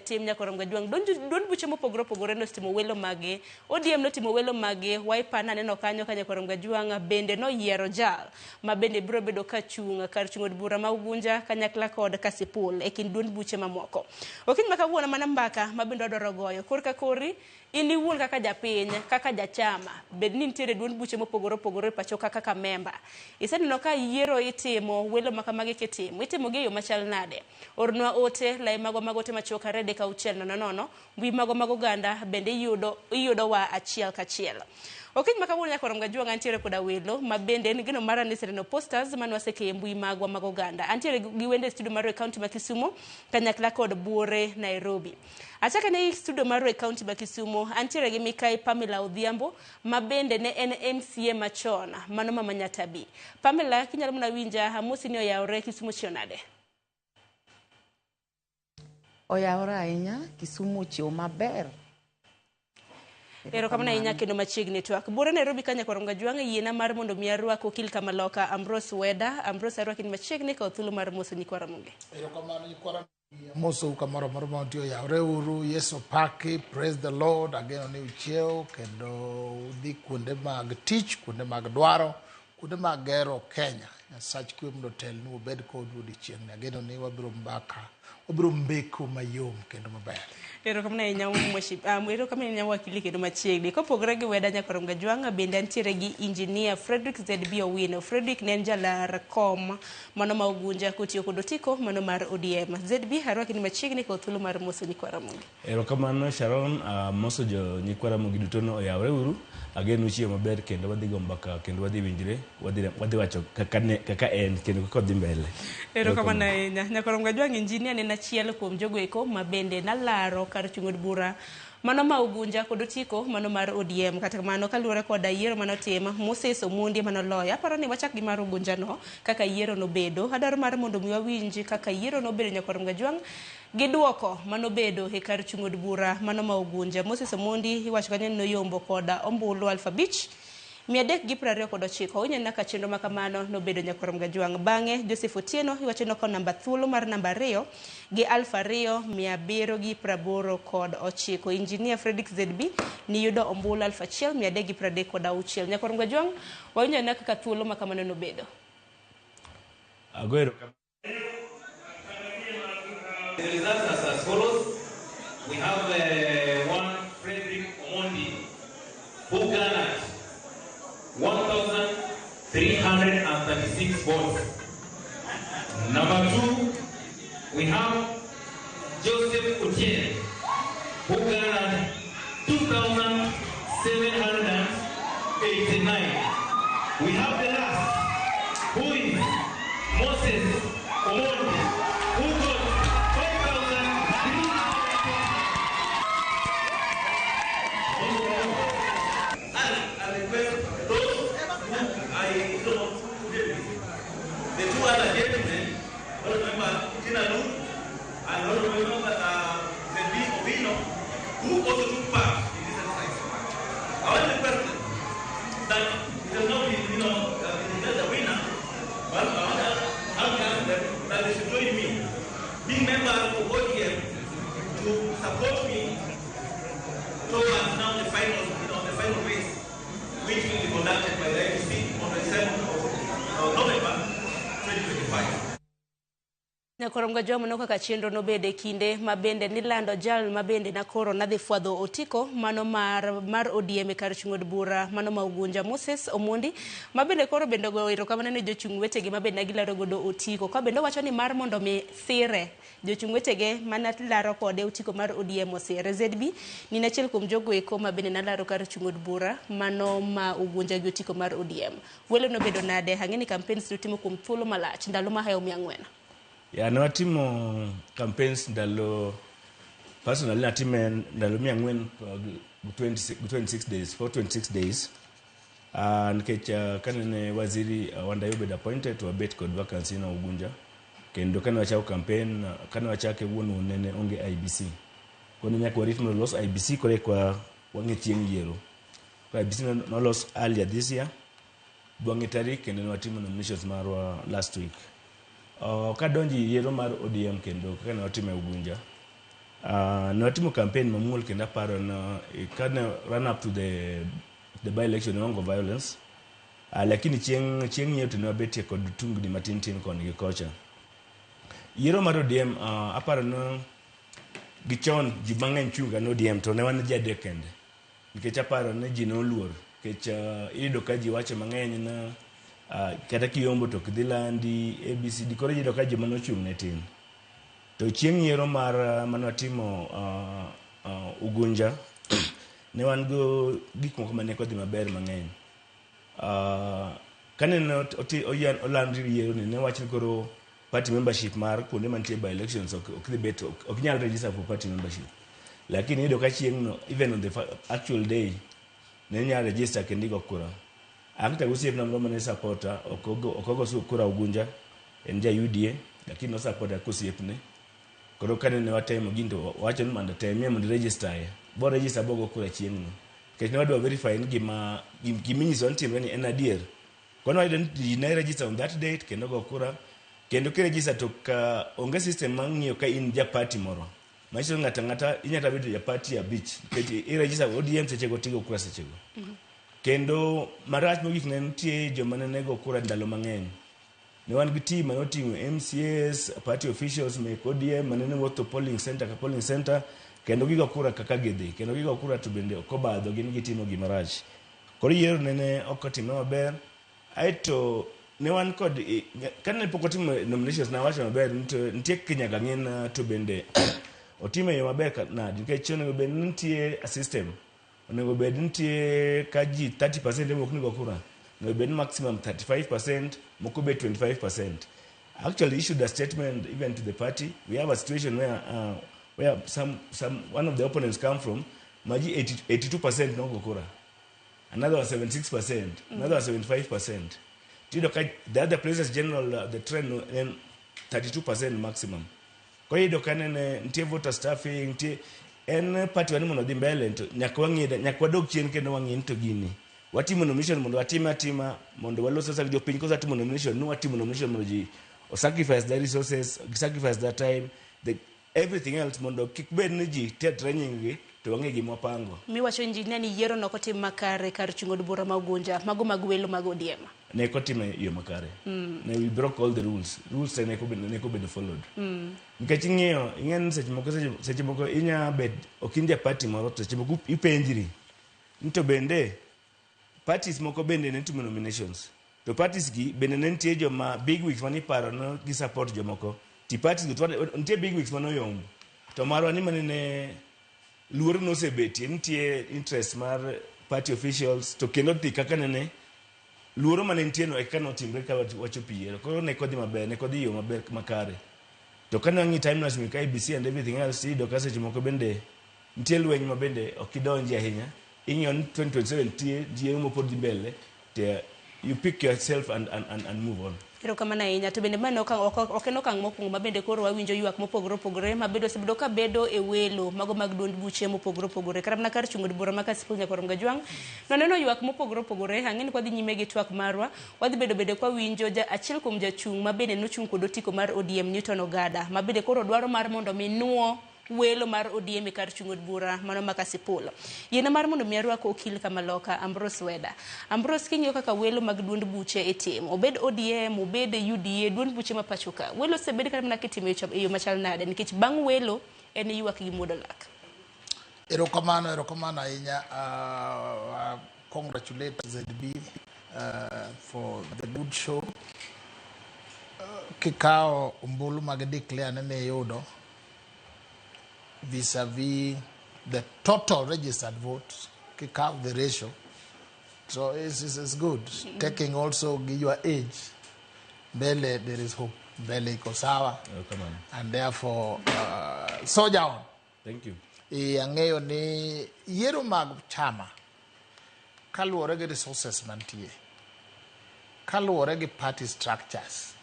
Tim Nyakorom Gajwang' duond buche mopogore opogore nosetimo welo mage. ODM notimo welo mage, Wiper naneno kanyo ka Nyakorom Gajwang' bende noyiero jal ma bende biro bedo ka chung' kar chung' od bura ma Ugunja kanyakla kod Kasipul e kind duond buche mamoko. Okinyi ma kawuono mana mbaka ma bende wadwaro goyo korka kori in iwuon kaka japiny, kaka jachama, bed ni nitiere duond buche mopogore opogore e pacho ka kaka memba. Iseneno ka yiero itimo, welo ma kamagi kitimo, itimo gi e yo machal nade? Ornwa ote, lai magwa mag ote machuok 23600, mbui magwa mag oganda bende iyudo iyudowa achiel kachiel. Okinyi ma kawuono nyaka Romga Jwang' antiere koda welo ma bende en geno mara ni iseneno posters mane wasekeyo e mbui magwa mag oganda. Antiere gi wende e studio marwa e kaunti ma Kisumu kanyakla kod Buore Nairobi. Achako ne i studio marwa e kaunti ma Kisumu, antiere gi Mikai Pamela Odhiambo ma bende ne en MCA machon, mano mama Nyatabi. Pamela, kinyalo mana winja, amosi ni oyawore Kisumu chiew nade? Oyawore ahinya, Kisumu ochiew maber. Erokamano ahinya kendo machiegni twak. Buore Nairobi ka nyakwar Mgajwang' yiena mar mondo mi arwak okil kamaloka Ambrose Weda. Ambrose arwaki ni machiegni kaw thuolo mar moso nyikwa Ramogi. Erokamano nyikwa Ramogi. Amosou kamoro amora ma untie oyawre uru. Yesu opaki, praise the Lord. Ageno ni uchiew kendo udhi kuonde mag tich, kuonde mag dwaro, kuonde mag gero Kenya. Nyasach kwe mondo otelnu obed kodu odiechieng'ni. Ageno ni wabiro mbaka, wabiro mbeko mayom kendo maber. Erokamano ahinya erokamano ahinya wakili kendo machiegni. Kopogore gi Weda Nyakorom Gajwang' bende antiere gi engineer Frederick ZB Owino. Frederick ne en jalar kom mano ma Ugunja kotiyo kod otiko mano mar ODM. ZB arwaki ni machiegni kaw thuolo mar moso nyikwa Ramogi. Erokamano Sharon, amoso jo nyikwa Ramogi duto no oyawre uru. Ageno uchiew maber kendo wadhi go mbaka kendo wadhi winjre, wadhi wadhi wacho kaka ne kaka en kendo kaka odhi mbele. Erokamano ahinya. Nyakorom Gajwang' engineer ne en achiel kuom jogo eko ma bende nalaro kar chung' od bura mano ma Ugunja kod otiko mano mar ODM. Kata kamano kaluwore koda yiero mane otim, Moses Omondi ema noloyo. Aparo ni wachak gi mar Ugunja no kaka yiero nobedo. Adwaro mar mondo mi wawinj kaka yiero nobedo Nyakorom Gajwang' gi duoko manobedo e kar chung' od bura mano ma Ugunja. Moses Omondi iwacho kanyo ni noyombo koda ombulu 5329. Winyo ka chenro ma kamano nobedo Nyakorom Gajwang'. Bang'e Joseph Otieno iwacho ni nokawo namba thuolo mar namba 2 gi 2789. Engineer Fredrick ZB niyudo ombulu 1336. Nyakorom Gajwang' wawinjo kaka thuolo ma kamano nobedo. Ago erokamano. The results are as follows. We have one Frederick Omondi who garnered 1,336 votes. Number two, we have Joseph Otieno who garnered 2,789. We have the last, who is Moses Omondi, who got 5,300. And I request those who I know, the two other gentlemen, honorable member Tina Lu and honorable member Zebi Owino, who also took part in this exercise. I want to request them that it has not been, declared the winner, but I want to ask them that they should join me, being members of ODM, to support me towards now the final, the final race, which will be conducted by the IEBC on the 7th of November 2025. Nyakorom Gajwang' mano kaka chenro nobedo e kinde ma bende nilando jal ma bende nakoro nadhi fwadho otiko mano mar ODM e kar chung' od bura mano ma Ugunja Moses Omondi ma bende koro bende ogoyo erokamano ne jochung' wetegi ma bende gilaro godo otiko ka bende owacho ni mar mondo mi sire jochung' wetege mana laro kode otiko mar ODM osire. ZB ni en achiel kuom jogo eko ma bende nalaro kar chung' od bura mano ma Ugunja gi otiko mar ODM. Welo nobedo nade? Ang'e ni campaigns nutimo kuom thuolo malach ndalo mahewo 400. Ya, ne watimo campaigns ndalo, personally natime ndalo 426 days, 426 days. Nikech kane waziri Wandayi obedo appointed to wabet kod vacancy no Ugunja. Kendo kane wachako campaign, kane wachake wuon nene onge IEBC. Koro nyaka warit mondo los IEBC koro eka wang'e chieng' yiero. Koro IEBC nolos earlier this year, bwang'e tarik kendo ne watimo nominations marwa last week. Kadonjo e yiero mar ODM kendo kaka ne watimo e Ugunja, Ne watimo campaign mamuol kendo aparo na kane run up to the by election ne waonge violence. Lakini chieng' yiero to ne wabetie kod tungni matin tin koni gi kocha. Yiero mar ODM, aparo ni gichon ji mang'eny chung' ga ne ODM to ne wan ji adek kende. Nikech aparo ni ji ne oluor. Nikech iyudo ka ji wacho mang'eny na kata kiyombo to ok dhi landi ABCD koro iyudo ka joma nochung' ne tin. To chieng' yiero mar mane watimo Ugunja ne wan go gik moko mane ok odhi maber mang'eny. Kane oland yiero ni ne wach ni koro party membership mar kuonde mantie by elections ok dhi bet ok nyal register for party membership. Lakini iyudo ka chieng' no even on the actual day ne inyalo register kendo igo kura. An kata gosiepna moro mane supporta ok ogo kura Ugunja en ja UDA lakini nosupporta kosiepne. Koro kane ne watemo gini to wacho ni mondo temie mondo i-register e. Bo register bogo kura chieng' no. Nikech ne wadwa verify ni gima giminyiso ni timre ni en adier. Koro wayudo ni ji ne register on that date kendo go kura. Kendo kiregister to ka onge system mar ng'iyo ka in ja party moro. Manyiso ni ng'ato ang'ata inyalo bedo ja party abich. Nikech i-register ODM sechego tigo kura sechego. Kendo marach mogik ne nitie joma ne go kura ndalo mang'eny. Ne wan gi team mane oting'o MCAs, party officials mek ODM mane ne wuotho polling center ka polling center kendo gigo kura kaka gidhi kendo gigo kura to bende ok obadho gin gitimo gima rach. Koro yiero nene ok otimre maber. Aeto ne wan kod kane pok otimo nominations nawacho maber ni to nitie kaka nyaka ng'i to bende otime e yo maber nadi nikech onego bed ni nitie a system onego bed nitie ka ji 30% ema ok ni go kura onego bed ni maximum 35% moko bed 25%. Actually issued a statement even to the party. We have a situation where some one of the opponents come from maji 80, 82% nogo kura, another was 76%, another was 75%. Tiyudo ka the other places general the trend en 32% maximum. Koro iyudo ka nene nitie voter stuffing, nitie en party wa ni mondo odhi mbele to nyaka wang'i nyaka wadog chien kendo wang'i ni to gini watimo nomination mondo watime atima mondo walos sasa jopiny kosetimo nomination ni watimo nomination mondo ji o sacrifice their resources, sacrifice their time, the everything else mondo kik bed ni ji tetre nying gi to wang'e gima wapango. Miwacho injinia ni yiero no ok otim makare kar chung' od bura ma Ugunja mago mag welo mag ODM. Ne ok otime e yo makare. Ne we broke all the rules. Rules te ne ok obedo ne ok obedo followed. Nikech ing'iyo ing'e ni seche moko inya bet ok in ja party moro to seche moko ipenjri ni to bende parties moko bende ne timo nominations to parties gi bende ne nitie joma big wigs mane iparo no gi support jomoko ti parties go to nitie big wigs mane oyombo to marwa ni mane ne luoro nosebetie nitie interest mar party officials to kendo dhi kaka nene luoro mane nitie no eka notimre ka wachopo yiero koro ne kodhi maber ne kodhi yo maber makare to kane wang'i timelines mek IEBC and everything else iyudo ka seche moko bende nitie lweny ma bende ok idonji ahinya ing'iyo ni 2027 nitie yiero mopod dhi mbele to you pick yourself and move on. Erokamano ahinya. To bende mano ok en okang' mokwongo ma bende koro wawinjo ywak mopogore opogore ma bende osebedo ka bedo e welo mago mag duond buche mopogore opogore. Kata mana kar chung' od bura ma Kasipul Nyakwar Mgajwang' nwaneno ywak mopogore opogore. Ang'e ni kwadhi nyime gi twak marwa wadhi bedo bende kwawinjo achiel kuom jachung' ma bende nochung' kod otiko mar ODM Newton Ogada ma bende koro dwaro mar mondo mi nuo welo mar ODM e kar chung' od bura mano ma Kasipul. Yiena mar mondo mi arwak okil kamaloka Ambrose Weda. Ambrose, king'iyo kaka welo mag duond buche itimo, obed ODM, obed UDA, duond buche ma pacho ka, welo osebed kata mana kitimo e yo machal nade nikech bang' welo en ywak gi muodo lak. Erokamano, erokamano ahinya. Congratulate ZB for the good show. Kikawo ombulu mag declare ni niyudo vis-a-vis the total registered votes, kikawo the ratio, so it's good. Taking also gi your age, mbele there is hope. Mbele iko sawa. Erokamano. And therefore, soldier on. Thank you. E ang'eyo ni yiero mag chama kaluwore gi resources mantie kaluwore gi party structures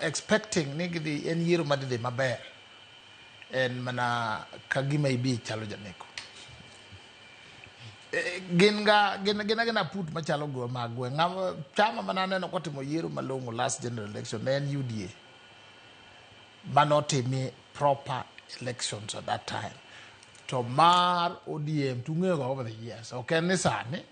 expecting ni gidhi en yiero madhi dhi maber en mana ka gima ibi chalo janeko. Gin ga gin agina put machalo go mag gweng'. Chama mana aneno kotimo yiero malong'o last general election ne en UDA manotimi proper elections at that time. To mar ODM tung'eyo ga over the years. Ok en ni sani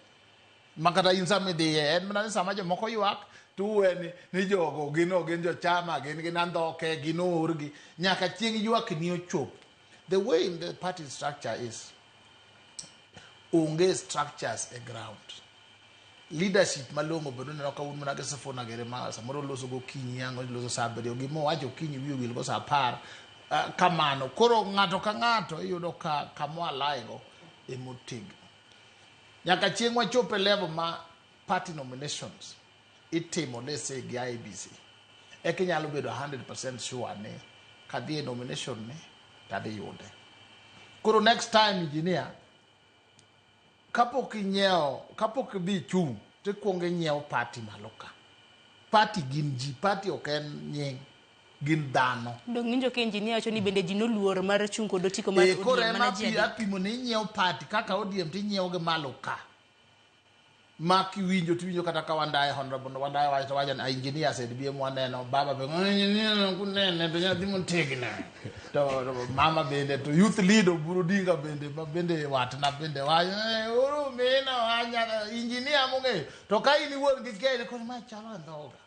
ma kata in sama idhiye en mana ni sama jomoko ywak to uwe ni jogo gin ok gin jochama, gin gin andhoke, gin oorgi nyaka chieng' ywak ni ochop. The way in the party structure is onge structures e ground. Leadership malong'o bende uneno ka un mana gi Sifuna giri ma samoro oloso gokinyi, ang' oloso saa 7, gima owacho okinyi wiye owil go saa 10. Kamano koro ng'ato ka ng'ato iyudo ka kama oalaego emotegno nyaka chieng' wachop e level ma party nominations itimo, let's say, gi IEBC, eka inyalo bedo 100% sure ni kadhi e nomination ni tadhi yude. Koro next time, engineer, kapok inyiewo, kapok idhi chung', tikuongo inyiewo party malo ka. Party gin ji, party ok en nying, gin dhano. Dong winjo ka engineer wacho ni bende ji noluor mar chung' kod otiko mar E, koro ODM ema mana ji 3. Apimo ni inyiewo party kaka ODM tinyiewo gi malo ka ma kiwinjo tiwinjo kata ka Wandaye, Honorable Wandaye wacho to wacho ni "Ah, engineer said bi mwaneno baba be engineer kunene to nyathi motegno to mama bende to youth leader Oburu Odinga bende ma bende watna bende wacho eh, uru mina wanya engineer mong'eyo to ka in iwuon gi kia koro ma chalo andhoga.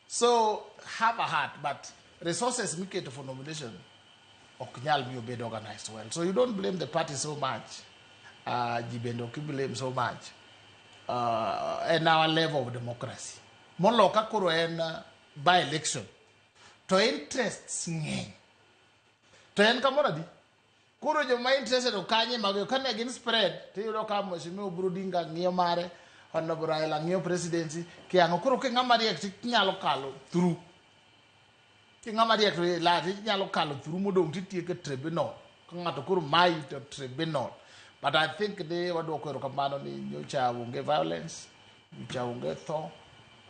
So have a heart, but resources miketo for nomination ok nyal miyo bed organized well. So you don't blame the party so much. Ji bende ok blame so much. En our level of democracy. Molo ka koro en by election to interests ng'eny to en kamoro adi koro joma interested okanye mago kane gin spread tiyudo ka Mheshimiwa Oburu Odinga ng'iyo mare, Honorable Raila ng'iyo presidency kiang'o. Koro ki ng'ama riek tinyalo kalo through, ki ng'ama riek to la tinyalo kalo through modong' titieko e tribunal ka ng'ato koro mayi to tribunal. But I think ni waduoko erokamano ni nyocha onge violence, nyocha onge tho.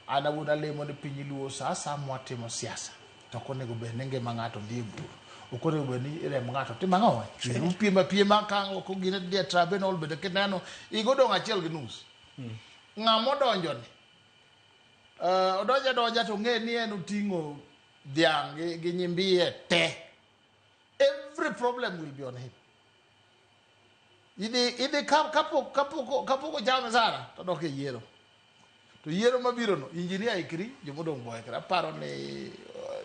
An awuon alemo ni piny Luo sa asaya mwatimo siasa to ok onego bed ni ngima ng'ato dhi e bur, ok onego bed ni remb ng'ato timo ang'o chwer upiem apiema ka ok ogine dhi e tribunal. Bende kineno higa odong' 1.5, ng'ama odonjo ni odonjo adonja to ng'e ni en oting'o dhiang' gi nyimbiye te. Every problem will be on him. Idhi kapok ochamo misara to dok e yiero to yiero mabiro no engineer ikri jomodong' bo ikri. Aparo ni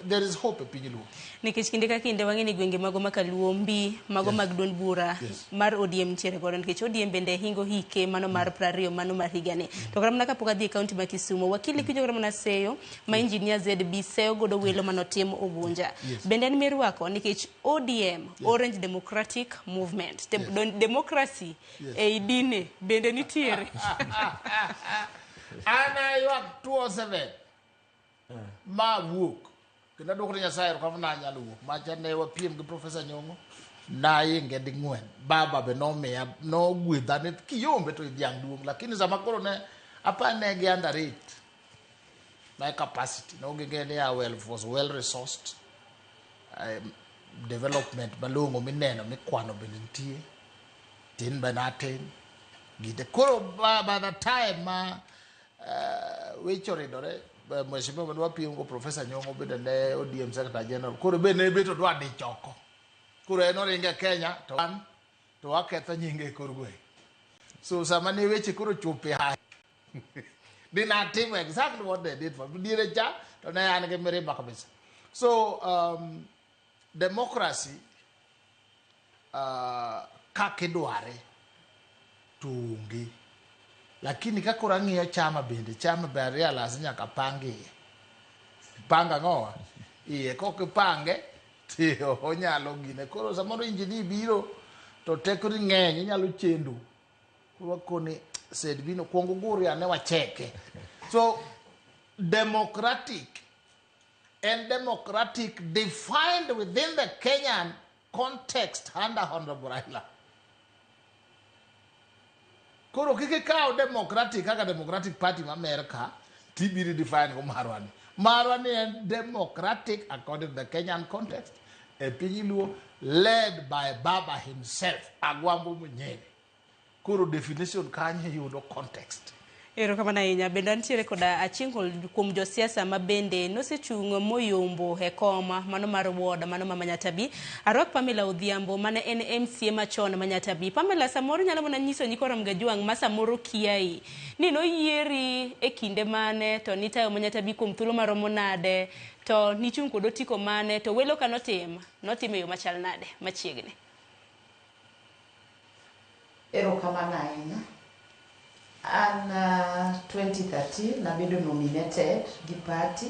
there is hope e piny Luo. Nikech kinde ka kinde wang'e ni gwenge mago ma Kaluo mbi mago mag duond bura mar ODM nitiere godo, nikech ODM bende hingo hike mano mar 20 mano mar higani. To kata mana kapok adhi e kaunti ma Kisumu, wakili, kiwinjo kata mana seyo ma engineer ZB seyo godo welo manotim Ugunja bende en mirwako nikech ODM, Orange Democratic Movement. Democracy ei dine bende nitiere. An aywak 207 ma wuok kendo aduoko ne Nyasaye erokamano nanyalo wuok macha ne wapiem gi Professor Nyong'o nainge ding'wen. Baba be nomiya nogwedha ni kiyombe to dhiang' duong', lakini sama koro ne apa ne gi underrate my capacity no ging'e ni I well, was well resourced, development malong'o mineno mikwano bende nitie tin be natin gite. Koro by the time ma weche oridore, mheshimiwa mane wapiem go Professor Nyong'o bende ne ODM secretary general, koro be ne bet odwa dich oko, koro en oringe Kenya to an to waketho nyinge e kor gweng'. So sama ne weche koro chope ha dinatimo exactly what they did for diere cha to ne an gi mirima kabisa. So democracy kaka idware to onge, lakini ka koro ang'iyo chama bende, chama be arealize nyaka pang iye, pang ang'owa iye kok ipange to onyalo gine. Koro samoro injini biro to tekoni ng'eny inyalo chendo. Koro wakoni sed bino kuongo guri ane wacheke. So democratic and democratic defined within the Kenyan context under Honorable Raila. Koro kik ikaw democratic kaka Democratic Party ma America tibiro define go marwa ni. Marwa ni en democratic according to the Kenyan context e piny Luo led by Baba himself, Agwambo mwenyewe. Koro definition kanyo yudo context. Erokamano ahinya. Bende antiere koda achiel kuom josiasa ma bende nosechung' moyombo e kom mano mar ward mano ma Manyatabi. Arwak Pamela Odhiambo mane en MCA machon Manyatabi. Pamela, samoro nyalo mana nyiso nyikwa Ramogi Ajwang' ma samoro kiai ni noyieri e kinde mane to nitayo Manyatabi kuom thuolo maromo nade to nichung' kod otiko mane to welo ka notim notim e yo machal nade machiegni. Erokamano ahinya. An 2013 nabedo nominated gi party.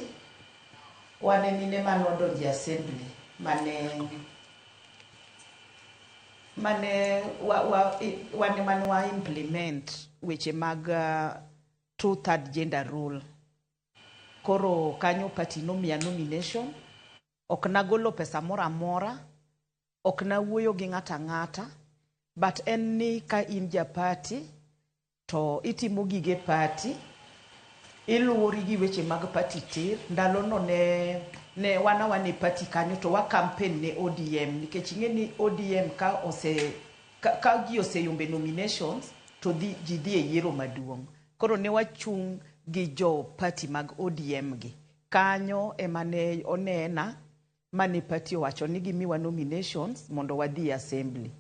Wan e mine manodonjo e assembly mane wan ema ne wa implement weche mag two third gender rule. Koro kanyo party nomiya nomination. Ok nagolo pesa moro amora. Ok nawuoyo gi ng'ato ang'ata. But en ni ka in ja party to itimo gige party, iluwori gi weche mag party tir. Ndalono ne wan awana e party kanyo to wa campaign ne ODM nikech ing'e ni ODM ka ji oseyombe nominations to ji dhi e yiero maduong'. Koro ne wachung' gi jo party mag ODM gi. Kanyo ema ne onena mane party owacho ni gimiwa nominations mondo wadhi e assembly.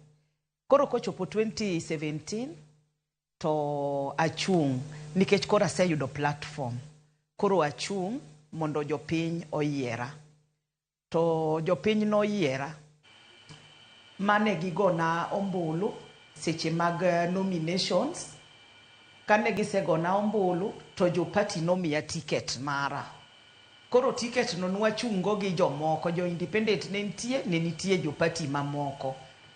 Koro kochopo 2017 to achung' nikech koro aseyudo platform. Koro achung' mondo jopiny oyiera. To jopiny noyiera mane gigona ombulu seche mag nominations. Kane gisegona ombulu to jo party nomiya ticket mara. Koro ticket no nwachung' go gi jomoko, jo independent ne nitie, ne nitie jo party mamoko.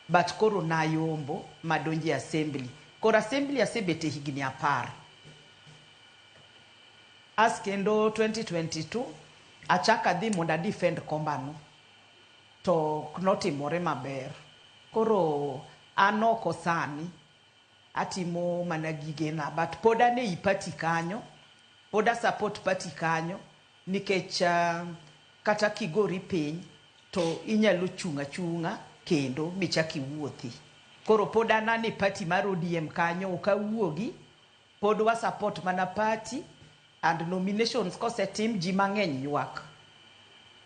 But koro nayombo madonjo e assembly. Koro assembly asebete higni 10. As kendo 2022 achako adhi mondo a defend kombano to ok notimore maber. Koro an oko sani atimo mana gigena but pod an ei party kanyo, pod a support party kanyo nikech kata kigori piny to inyalo chung' achung'a kendo michak iwuothi. Koro pod an e party mar ODM kanyo ok awuogi, pod wa support mana party and nominations kosetim ji mang'eny ywak.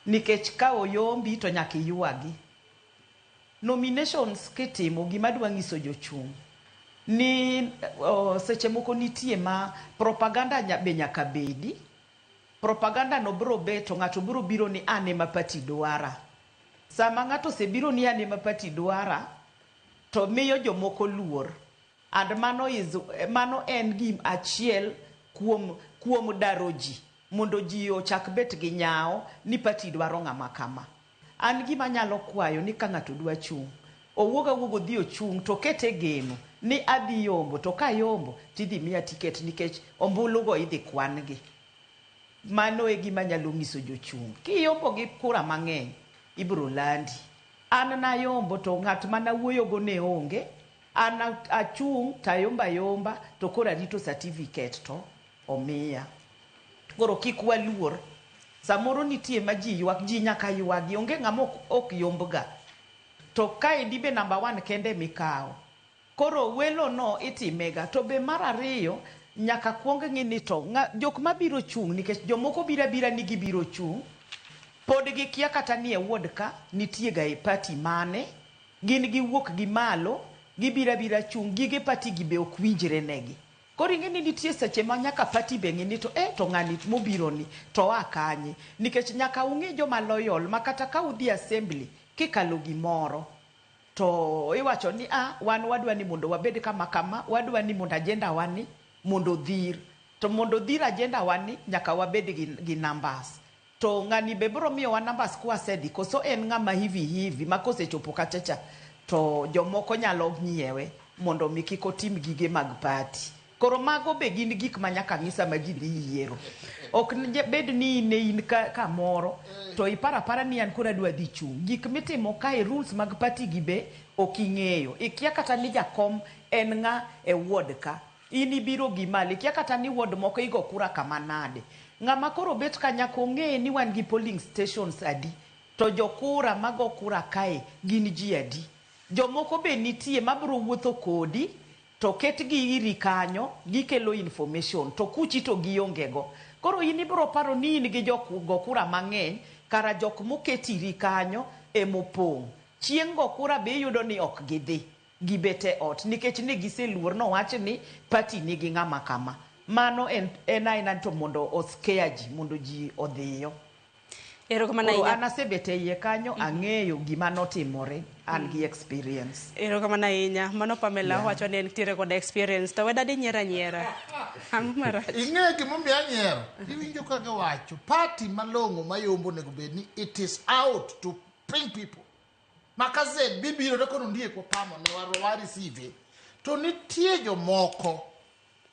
Nikech ka oyombi to nyaka iywagi. Nominations kitimo gima adwa nyiso jochung' ni seche moko nitie ma propaganda be nyaka bedi. Propaganda no biro bet to ng'ato biro biro ni an ema party dwara. Sama ng'ato osebiro ni an ema party dwara to miyo jomoko luor. And mano en gim achiel kuom daro ji mondo ji ochak bet gi nyawo ni party dwaro ng'ama kama. An gima anyalo kwayo ni ka ng'ato dwa chung', owuog awuoga odhi ochung' to okete geno ni adhi yombo to kayombo tidhi miya ticket nikech ombulu go idhi kwan gi. Mano e gima anyalo nyiso jochung'. Kiyombo gi kura mang'eny, ibiro landi. An nayombo to ng'at manawuoyo go ne onge. An achung' tayombo ayomba to koro arito certificate to omiya. Koro kik waluor. Samoro nitie ma ji ywak, ji nyaka ywagi. Onge ng'ama ok yomb ga. To kaendi be number one kende mikawo. Koro welo no itimega. To be mar ariyo, nyaka kuong ng'i ni to jok mabiro chung' nikech jomoko biro abira ni gibiro chung', pod gikia kata ni e ward ka nitie ga e party mane, gin giwuok gi malo, gibiro abira chung', gige party gi be ok winjre negi. Koro ing'e ni nitie seche ma nyaka party be ng'i ni to to ng'ani mobiro ni to oa kanye. Nikech nyaka ung'i joma loyal ma kata ka udhi assembly kikalo gimoro to iwacho ni a wan wadwa ni mondo wabed kama kama, wadwa ni mondo agenda wa ni mondo odhir. To mondo odhir agenda wa ni nyaka wabed gi numbers. To ng'ani be biro miyowa numbers kwasedhi koso en ng'ama hivi hivi ma kosechopo kacha cha to jomoko nyalo nyiewe mondo mi kik otim gige mag party. Koro mago be gin gik ma nyaka ng'i sama ji dhi yiero. Ok bed ni in e in kamoro to iparo apara ni an koro adwa dhi chung'. Gik mitimo kae rules mag party gi be ok ing'eyo. Ikia kata ni jakom en ng'a e ward ka. In ibiro gi malo, ikia kata ni ward moko igo kura kama nade. Ng'ama koro bet ka nyaka ong'e ni wan gi polling stations adi, to jokura mago kura kae gin ji adi. Jomoko be nitie mabiro wuotho kodi To ketgi iri kanyo, gikelo information, to kuchi to gionge go. Koro in ibiro paro ni in gi jok go kura mang'eny, kara jok moket iri kanyo emopong'. Chieng' go kura be iyudo ni ok gidhi, gibet e ot nikech ne giseluor nowach ni party nigi ng'ama kama. Mano en, en aena to mondo o scare ji, mondo ji odhiyo. Erokamano Koro ahinya. an asebet e iye kanyo, ang'eyo gima notimore, an gi experience. Erokamano ahinya. Mano Pamela wacho ni entiere kod experience. To weda di nyiero anyiera. Ang'o marach? Ing'e gimomiyo anyiero? Iwinjo ka giwacho party malong'o mayombo onego bed ni it is out to bring people. Maka ZB biro to kono ndiek wapamo ne wa receive. To nitie jomoko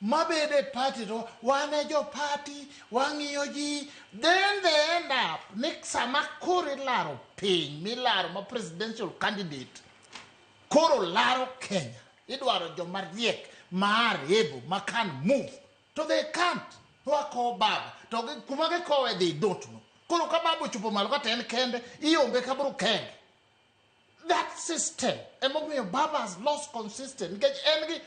mabedo e party to wan e jo party wang'iyo ji then they end up ni sama koro ilaro piny milaro ma presidential candidate koro laro Kenya idwaro joma riek ma are able ma can move to they can't to wakowo baba to kuma gikowe they don't know koro ka baba ochopo malo kata en kende iombe ka bro kende that system emomiyo baba has lost consistent nikech en gi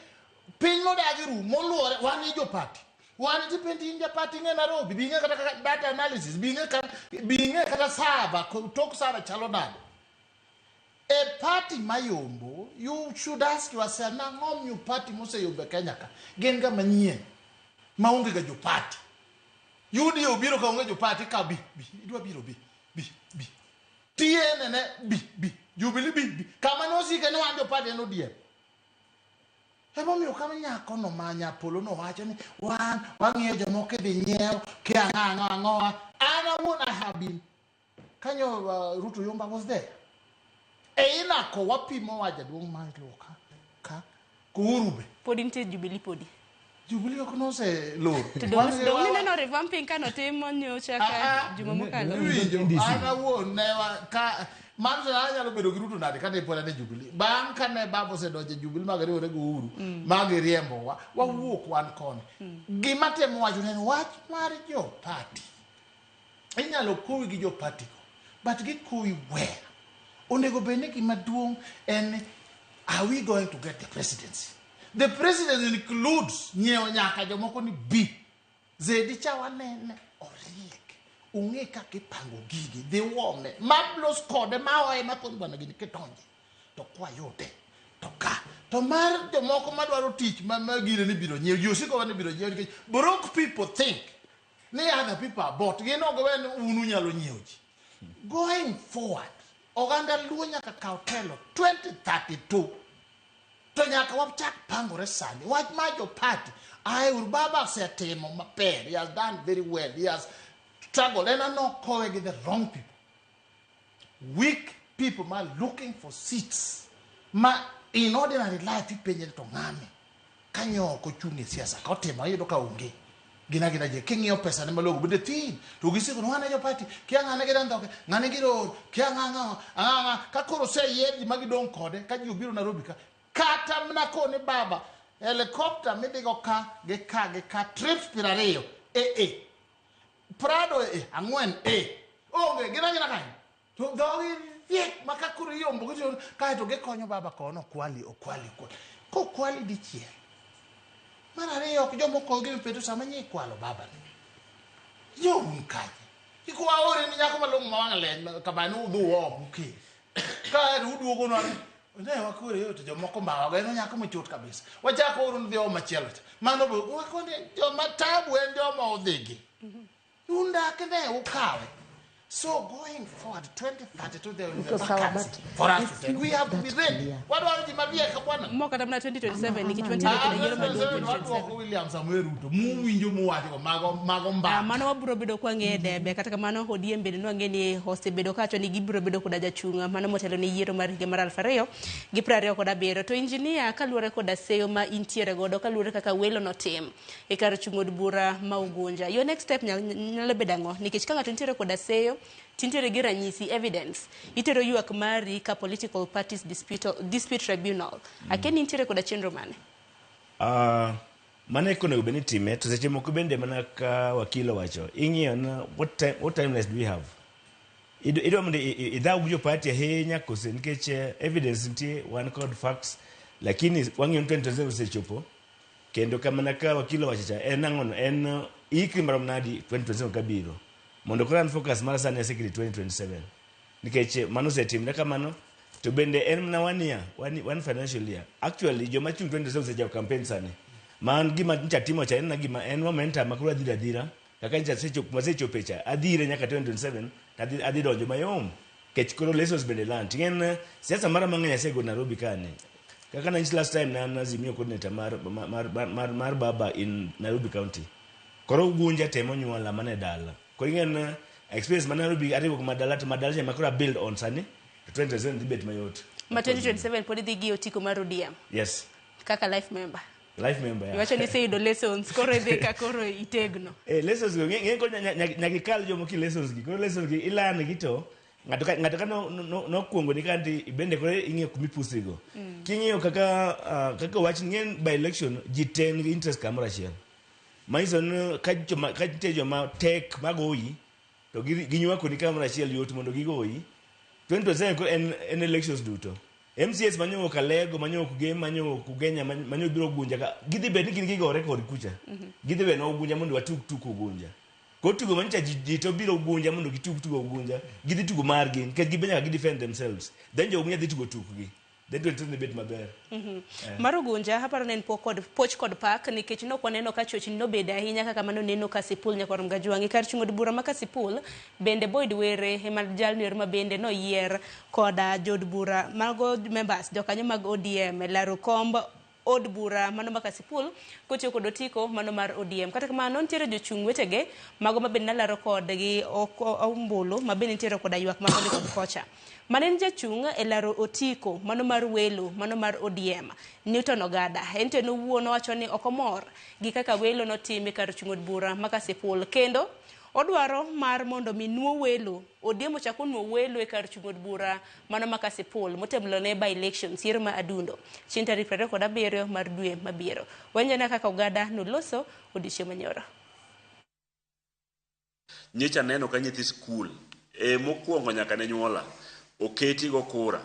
piny modagi ru moluore wan e jopati wan tipendi in japati ing'e Nairobi bi ing'e kata kaka data analysis bi ing'e kata bi ing'e kata saba tok saba chalo nade e party mayombo you should ask yourself nang'o miyo party moseyombo e Kenya ka gin ga manyien maonge ga jopati UDA obiro ka onge jopati ka bi bi idwa biro bi bi bi TNN bi bi Jubilee bi bi kama nosike ni wan jopati en ODM emomiyo kama nyakono ma nyapolo nowacho ni wan wang'iyo jomoko idhi nyiew kia ang'o ang'o ang'o an awuon I have been kanyo Ruto Yomba was there e inako wapimo wa jaduong' ma luka ka Uhuru be Podi nitie Jubilee podi. Jubilee ok noselor To dong nineno revamping kanotimo nyocha ka juma mokalo. Iwinjo, an awuon ne wa ka mano to anyalo bedo gi Ruto nade kane pod an e Jubilee bang' kane baba osedonjo e Jubilee ma giriwore gi Uhuru ma giriembowa wawuok wan koni gima temo wacho ne en wach mar jo party inyalo kowi gi jo party go but gikowi where onego bed ni gima duong' en ni are we going to get the presidency the presidency includes nyiewo nyaka jomoko ni bi Zedi cha wanene oriek ong'e kaka ipango gigi dhi wome ma los kode ma oye ma koni bwana gini kidonje to kwayude to ka to mar jomoko madwaro tich ma ma gine ni biro nyiew ji osiko ni biro nyiew nikech broke people think ni other people are bought gin ok wen un unyalo nyiewo ji going forward oganda luo nyaka kaw telo 2032 to nyaka wachak pangore sani wach mar jo party ae uru baba osetimo maber he has done very well he has struggled en anokowe gi the wrong people weak people ma looking for seats ma in ordinary life ipenje ni to ng'ani kanyo ok ochung' e siasa ka otimo iyudo ka onge gina gina je king'iyo pesa ne malong'o bende thin to gisiko ni wan e jo party kia ng'ane gi randhoke ng'ane gi road kia ng'a ng'a ang'a ng'a ka koro oseyier ji ma gidong' kode ka ji obiro Nairobi ka kata mana koni baba helicopter midhigo ka gi ka gi ka trips 20 e e Prado e 4 e onge gina gina kanyo to dhogi riek ma ka koro iyombo gi to kaeto gikonyo baba kono okwali okwali okwali kokwali dichiel mar ariyo ok jomoko gi peto sama nyi ikwalo baba ni jo un kanye kik waore ni nyako malong'o ma wang' leny kamano udhi uom ukel kaeto uduogo nwa ne wakore yo to jomoko mbawago en nyako mochot kabisa wachako oro ni dhi om machielo cha mano be wakone joma tabu en joma odhigi undak ne ukawe so going forward 2032 there will be a Iko sawa, vacancy but for us it's to take we have to be that ready clear. wadwaro ji mariek bwana Mo kata mana 2027 nikech Ama- wantiere Ah, kod yiero maduong' 2027. wadwoko William Samoei Ruto muwinjo muwacho mago mago Ah, mbaka mano wabiro bedo kwang'e e debe kata kamano ODM bende nwang'e ni osebedo kawacho ni gibiro bedo koda jachung' mano motelo ne yiero mar higa mar 2027. To injinia kaluwore koda seyo ma intiere godo kaluwore kaka welo notim e kar chung' od bura ma Ugunja, your next step nyalo bedo ang'o? Nikech ka ng'ato nitiere koda seyo tintiere gi ranyisi evidence itero ywak mari ka political parties dispute tribunal akia ni intiere koda chenro mane? Mano eko onego bed ni itime to seche moko bende mana ka wakil owacho ing'iyo na what time, what timelines do we have idwa mondo idhaw gi jo party ahinya kose nikech evidence nitie wan kod facts Lakini wang'iyo ni 2027 osechopo kendo kamana ka wakil owacho cha en ang'ono en ikri marom nadi 2027 kabiro mondo koro an focus mara sani aseketi 2027 nikech mano osetimre kamano to bende en mana one year one financial year. Actually joma chung 2027 osechako campaign sani ma an gima ncha timo cha en na gima en momentum ma koro adhiro adhira kaka ncha asechopo asechope cha adhire nyaka 2027 to adhi donjo mayom nikech koro lessons bende learned. Ting'en siasa mara mang'eny asego Nairobi kani kaka nanyisi last time ne an Azimio coordinator mar Baba in Nairobi County. Koro Ugunja temo nyuola mana e dala. Koro ing'en experience ma Nairobi ariwo ma dala to ma dala cha ema koro a build on sani to 2027 dhi bet mayot. Ma 2027 pod idhi gi otiko mar ODM Yes. kaka life member. Life member. Yeah. Iwacho ni iseyudo lessons koro idhi ka koro itegno. Lessons go ng'e koro nyaka ikal jomoki lessons gi. Koro lessons gi ilan gi to ng'ato ka nokuongo ni kanti bende koro ing'iyo kuma ipusri go. King'iyo kaka wach ng'en by election ji te nigi interest kamoro achiel. Manyiso ni ka nitie joma tek magoyi to ginywakoni kamoro achiel yot mondo gigoyi. 2027 koro en elections duto. MCAs manyowuok Alego, manyowuok Gem, manyowuok Ugenya, manyowuok biro Ugunja ka gidhi bet ni gin gigore kod kucha. Gidhi bedo Ugunja mondo watug tuk Ugunja. Koro tugo manyicha ji to biro Ugunja mondo gitug tugo Ugunja. Gidhi tugo margi nikech gibe nyaka gi defend themselves. Then jo Ugunja dhi tugo tukgi. Then 2027 dhi bet maber. Mar Ugunja aparo ne en pok kod poch kod pak nikech nok waneno ka chochni nobedo ahinya kaka mano neno Kasipul nyakwar Mgajwang'i kar chung' od bura ma Kasipul bende Boyd Were ema jalno ero ma bende noyier koda jood bura mago members jokanyo mag ODM e laro komb od bura mano ma Kasipul kotiyo kod otiko mano mar ODM. Kata kamano nitiere jochung' wetege mago ma bende nalaro kodgi ombulu ma bende nitiere koda ywak ma koni kod kocha. Mane en jachung' e laro otiko mano mar welo mano mar ODM Newton Ogada en to en owuon owacho ni ok omor gi kaka welo notim e kar chung' od bura ma Kasipul kendo odwaro mar mondo mi nuo welo ODM ochak onuo welo e kar chung' od bura mano ma Kasipul motelone by elections yiero ma Adundo chieng' tarik 27 mar dwe mabiro. Wanjana kaka Ogada noloso odiochieng' manyoro. Nyocha aneno ka nyithi skul e mokwongo nyaka ne nyuola oketi go kura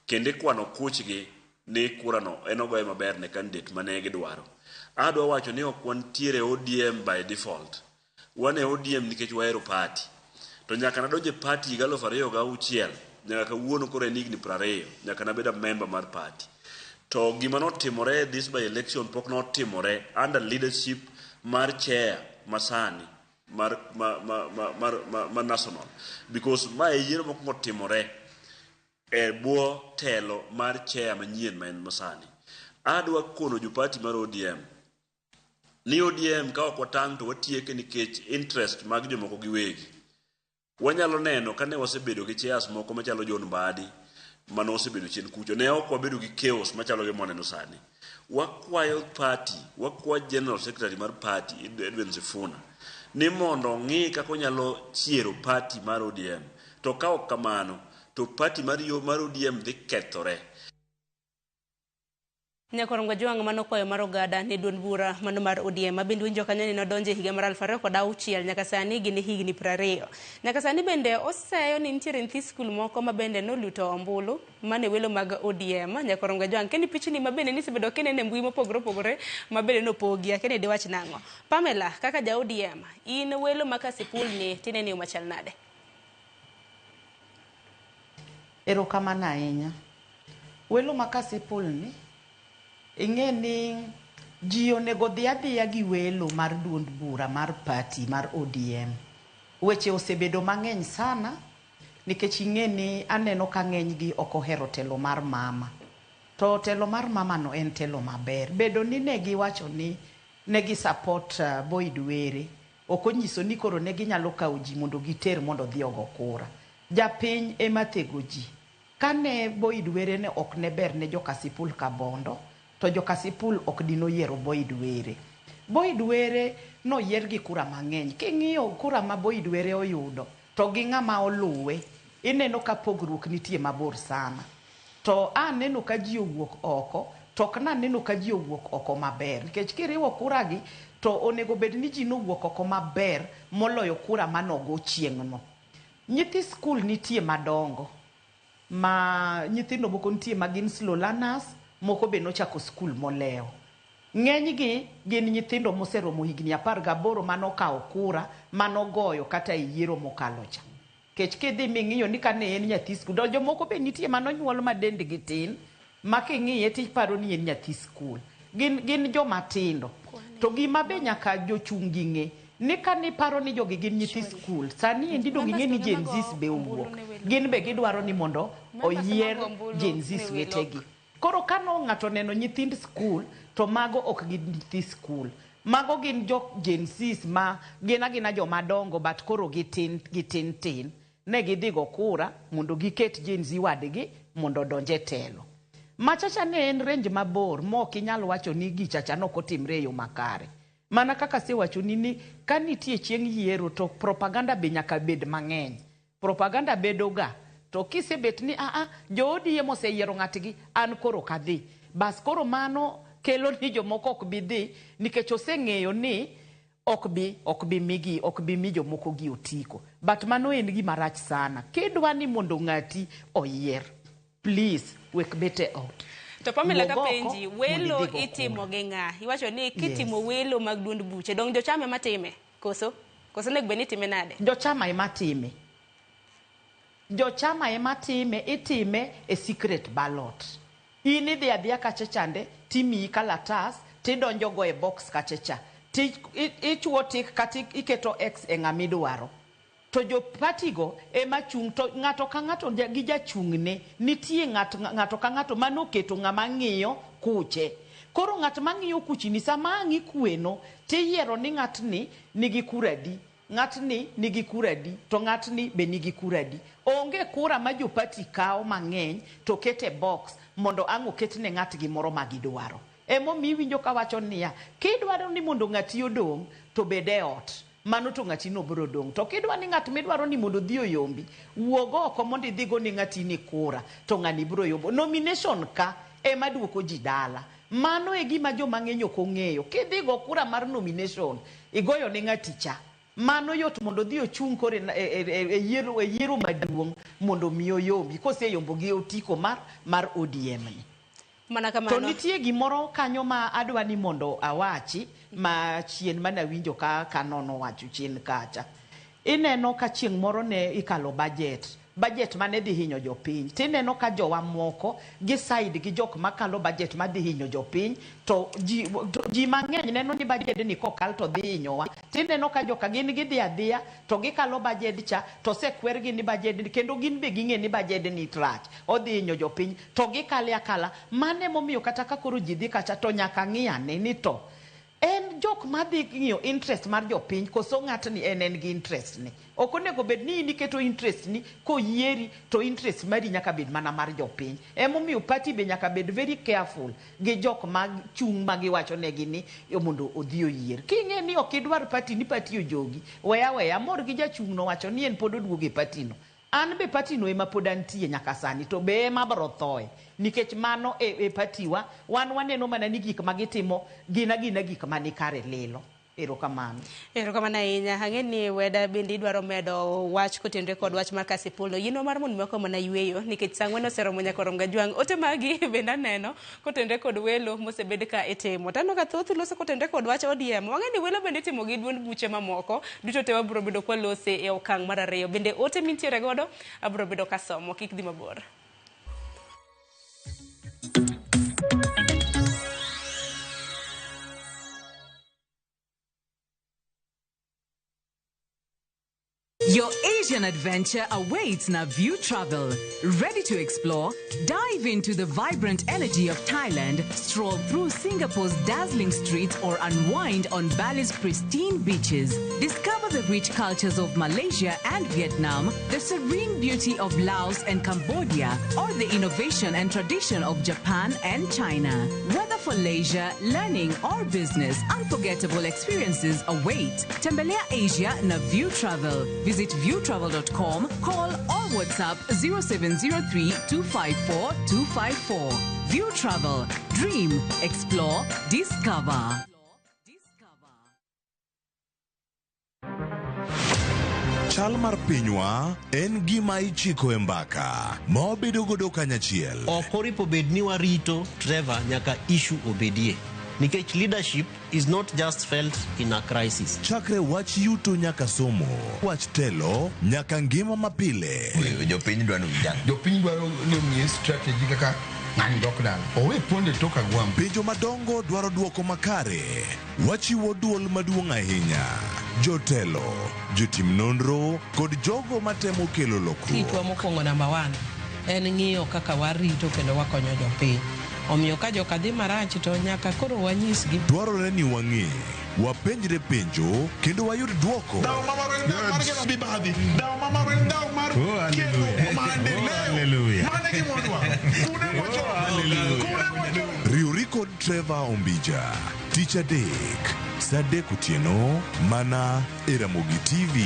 kendo ikwano kuchgi ni kura no en ogoye maber ne candidate mane gidwaro. Adwa wacho ni ok wantiere ODM by default. Wan e ODM nikech wahero party. To nyaka nadonje party higa 2006 nyaka kawuono koro en higni 20 nyaka nabed a member mar party. To gima notimore this by election pok notimore under leadership mar chair masani mar ma, ma, ma, mar, ma, ma national because ma e yiero mokwongo timore e bwo telo mar chair manyien ma en masani. Adwa kono jo party mar ODM ni ODM ka ok watang' to watieke nikech interest mag jomoko giwegi. Wanyalo neno kane wasebedo gi chairs moko machalo John Mbadi mane osebedo chien kucho ne ok wabedo gi chaos machalo gi mwaneno sani. Wakwayo party, wakwayo general secretary mar party Edwin Sifuna ni mondo ong'i kaka onyalo chiero party mar ODM. To ka ok kamano to party mar yo mar ODM dhi kethore. Nyakwar Mgajwang' mano kwayo mar Ogada ne duond bura mano mar ODM ma bende winjo kanyo ni nodonjo e higa mar 2006 nyaka sani gin higni 20. Nyaka sani bende oseyo ni nitiere nyithi skul moko ma bende noluto ombulu mane welo mag ODM. Nyakwar Mgajwang' keni pichni ma bende nisebedo kineno e mbui mopogore opogore ma bende nopogi akeni diwach nang'o. Pamela kaka ja ODM in welo ma Kasipul ni tinene yo machal nade? Erokamano ahinya. Welo ma Kasipul ni, ing'e ni ji onego dhi adhiya gi welo mar duond bura mar party mar ODM. Weche osebedo mang'eny sana nikech ing'e ni aneno ka ng'eny gi ok ohero telo mar mama. To telo mar mama no en telo maber. Bedo ni ne giwacho ni ne gi support Boyd Were ok onyiso ni koro ne ginyalo kawo ji mondo giter mondo odhi ogo kura. Japiny ema thego ji. Kane Boyd Were ne ok ne ber ne jo Kasipul Kabondo, to jo Kasipul ok dinoyiero Boyd Were. Boyd Were noyier gi kura mang'eny. King'iyo kura ma Boyd Were oyudo, to gi ng'ama oluwe, ineno ka pogruok nitie mabor sana. To aneno ka ji owuok oko, to ok naneno ka ji owuok oko maber. Nikech kiriwo kura gi, to onego bed ni ji nowuok oko maber moloyo kura manogo chieng'no. Nyithi skul nitie madongo, ma nyithindo moko nitie ma gin slow learners, moko be nochako skul molewo. Ng'enygi gin nyithindo moseromo higni 18 manokawo kura manogoyo kata e yiero mokalo cha. Kech kidhi ming'iyo ni kane en nyathi skul, to jomoko be nitie manonyuol ma dendgi tin, ma king'iye tiparo ni en nyathi skul. Gin joma tindo. To gima be nyaka jochung' gi ng'e, ni kane iparo ni jogi gin nyithi skul, sani endi dong ing'e ni Gen Zs be owuok. Gin be gidwaro ni mondo oyier Gen Zs wetegi. Koro kano ng'ato oneno nyithind skul, to mago ok gin nyithi skul. Mago gin jo Gen Zs ma gin agina joma dongo but koro gitin gitin tin. Ne gidhi go kura mondo giket Gen Z wadgi mondo odonj e telo. Machacha ne en range mabor ma ok inyal wacho ni gichacha ne ok otimre e yo makare. Mana kaka asewachoni ni ka nitie chieng' yiero to propaganda be nyaka bed mang'eny. Propaganda bedo ga to kisebet ni aa jo ODM oseyiero ng'atgi an koro ok adhi. Bas koro mano kelo ni jomoko ok bi dhi nikech oseng'eyo ni ok bi ok bi migi ok bi mi jomoko gi otiko. But mano en gima rach sana. Kidwa ni mondo ng'ati oyier, please wek bet e ot. To Pamela Wuog oko kapenji, mondo welo idhi go itimo kura. gi ng'a? Iwacho ni kitimo Yes. welo mag duond buche, dong jochama ema time? Koso? Koso onego bed ni itime nade? Jochama ema time. Jochama ema time, itime e secret ballot. In idhi adhiya kacha chande, timiyi kalatas, tidonjo go e box kacha cha. Ti ichuo tik kata iketo X e ng'ama idwaro. To jo party go ema chung' to ng'ato ka ng'ato gi jachung'ne. Nitie ng'ato ka ng'ato manoketo ng'ama ng'iyo kuche. Koro ng'at mang'iyo kuchini sama ang' ikweno tiyiero ni ng'atni nigi kura adi, ng'atni nigi kura adi, to ng'atni be nigi kura adi. Onge kura ma jo party kawo mang'eny to keto e box mondo ang' oketne ng'atgi moro ma gidwaro. Emomiyo iwinjo kawacho niya, kidwaro ni mondo ng'ati odong' to bed e ot. Mano to ng'ati no biro dong'. To kidwa ni ng'at midwaro ni mondo odhi oyombi, wuog oko mondo idhi go ne ng'ati ni kura, to ng'ani biro yombo. Nomination ka ema duoko ji dala. Mano e gima joma ng'eny ok ong'eyo. Kidhi go kura mar nomination, igoyo ne ng'ati cha. Mano yot mondo odhi ochung' koro e yiero maduong' mondo mi oyombi. Koseyombo gi otiko mar ODM ni. Mana To kamano. nitie gimoro kanyo ma adwa ni mondo awachi ma chien mane awinjo ka kanono wacho chien kacha. Ineno ka chieng' moro ne ikalo budget, budget mane dhi hinyo jopiny. Tineno ka jowa moko gi side gi jok makalo budget madhi hinyo jopiny, to ji mang'eny neno ni budget ni kokal to dhi hinyowa. Tineno ka joka gin gidhi adhiya to gikalo budget cha, to osekwergi ni budget ni, kendo gin be ging'e ni budget ni rach, odhi hinyo jopiny, to gikale akala. Mano emomiyo kata ka koro ji dhi kacha to nyaka ng'i ane ni to en jok madhi ng'iyo interest mar jopiny koso ng'atni en gi interest ni. Ok onego bed ni in iketo interest ni koyieri to interest mari nyaka bed mana mar jopiny. Emomiyo party be nyaka bed very careful gi jok ma chung' ma giwacho negi ni mondo odhi oyier. King'e ni ok idwar party ni party ojogi, weya weya, amor gi jachung' no wacho ni en pod oduogo e party no. An be party no ema pod antie nyaka sani, to be ema abro thoe. Nikech mano e party wa, wan waneno mana ni gik ma gitimo gin agina gik manikare lilo. Erokamano. Erokamano ahinya. Ang'e ni weda bende idwaro medo wach kotenore kod wach mar Kasipul. Yienwa mar mondo miwa mana yueyo nikech sa ang'wen oseromo nyaka orom gajwang'. Ote magi bende aneno kotenore kod welo mosebed ka itimo. Taneno ka thoth loso kotenore kod wach ODM. Wang'e ni welo bende itimo gi duond buche mamoko. Duto te wabiro bedo kwalose e okang' mar ariyo. Bende ote mintiere godo abiro bedo kasomo. Kik dhi mabor. Your Asian adventure awaits na View Travel. Ready to explore? Dive into the vibrant energy of Thailand, stroll through Singapore's dazzling streets, or unwind on Bali's pristine beaches. Discover the rich cultures of Malaysia and Vietnam, the serene beauty of Laos and Cambodia, or the innovation and tradition of Japan and China. Whether for leisure, learning, or business, unforgettable experiences await. Tembelea Asia na View Travel. Visit viewtravel.com, call or WhatsApp 0703 254 254. View Travel. Dream, explore, discover. Chal mar pinywa en gima ichiko e mbaka ma wabedo godo kanyachiel. Ok oripo bed ni warito Trevor nyaka issue obedie. Nikech leadership is not just felt in a crisis. Chakre wach yuto nyaka somo, wach telo nyaka ngima mapile. Jopiny dwaro ni Jopiny dwaro ni omiye strategy kaka ng'ani dok dala. Owe ponde tok agwambo. Penjo madongo dwaro duoko makare. Wachiwo duol maduong' ahinya. Jotelo, jotim nonro kod jogo matemo kelo lokruok. Tichwa mokwongo namba 1 en ng'iyo kaka warito kendo wakonyo jopiny. Omiyo ka joka dhi marach to nyaka koro wanyisgi. Dwarore ni wang'e, wapenjre penjo kendo wayud duoko. Riwri kod Trevor Ombija tich adek saa 3 otieno mana e Ramogi TV.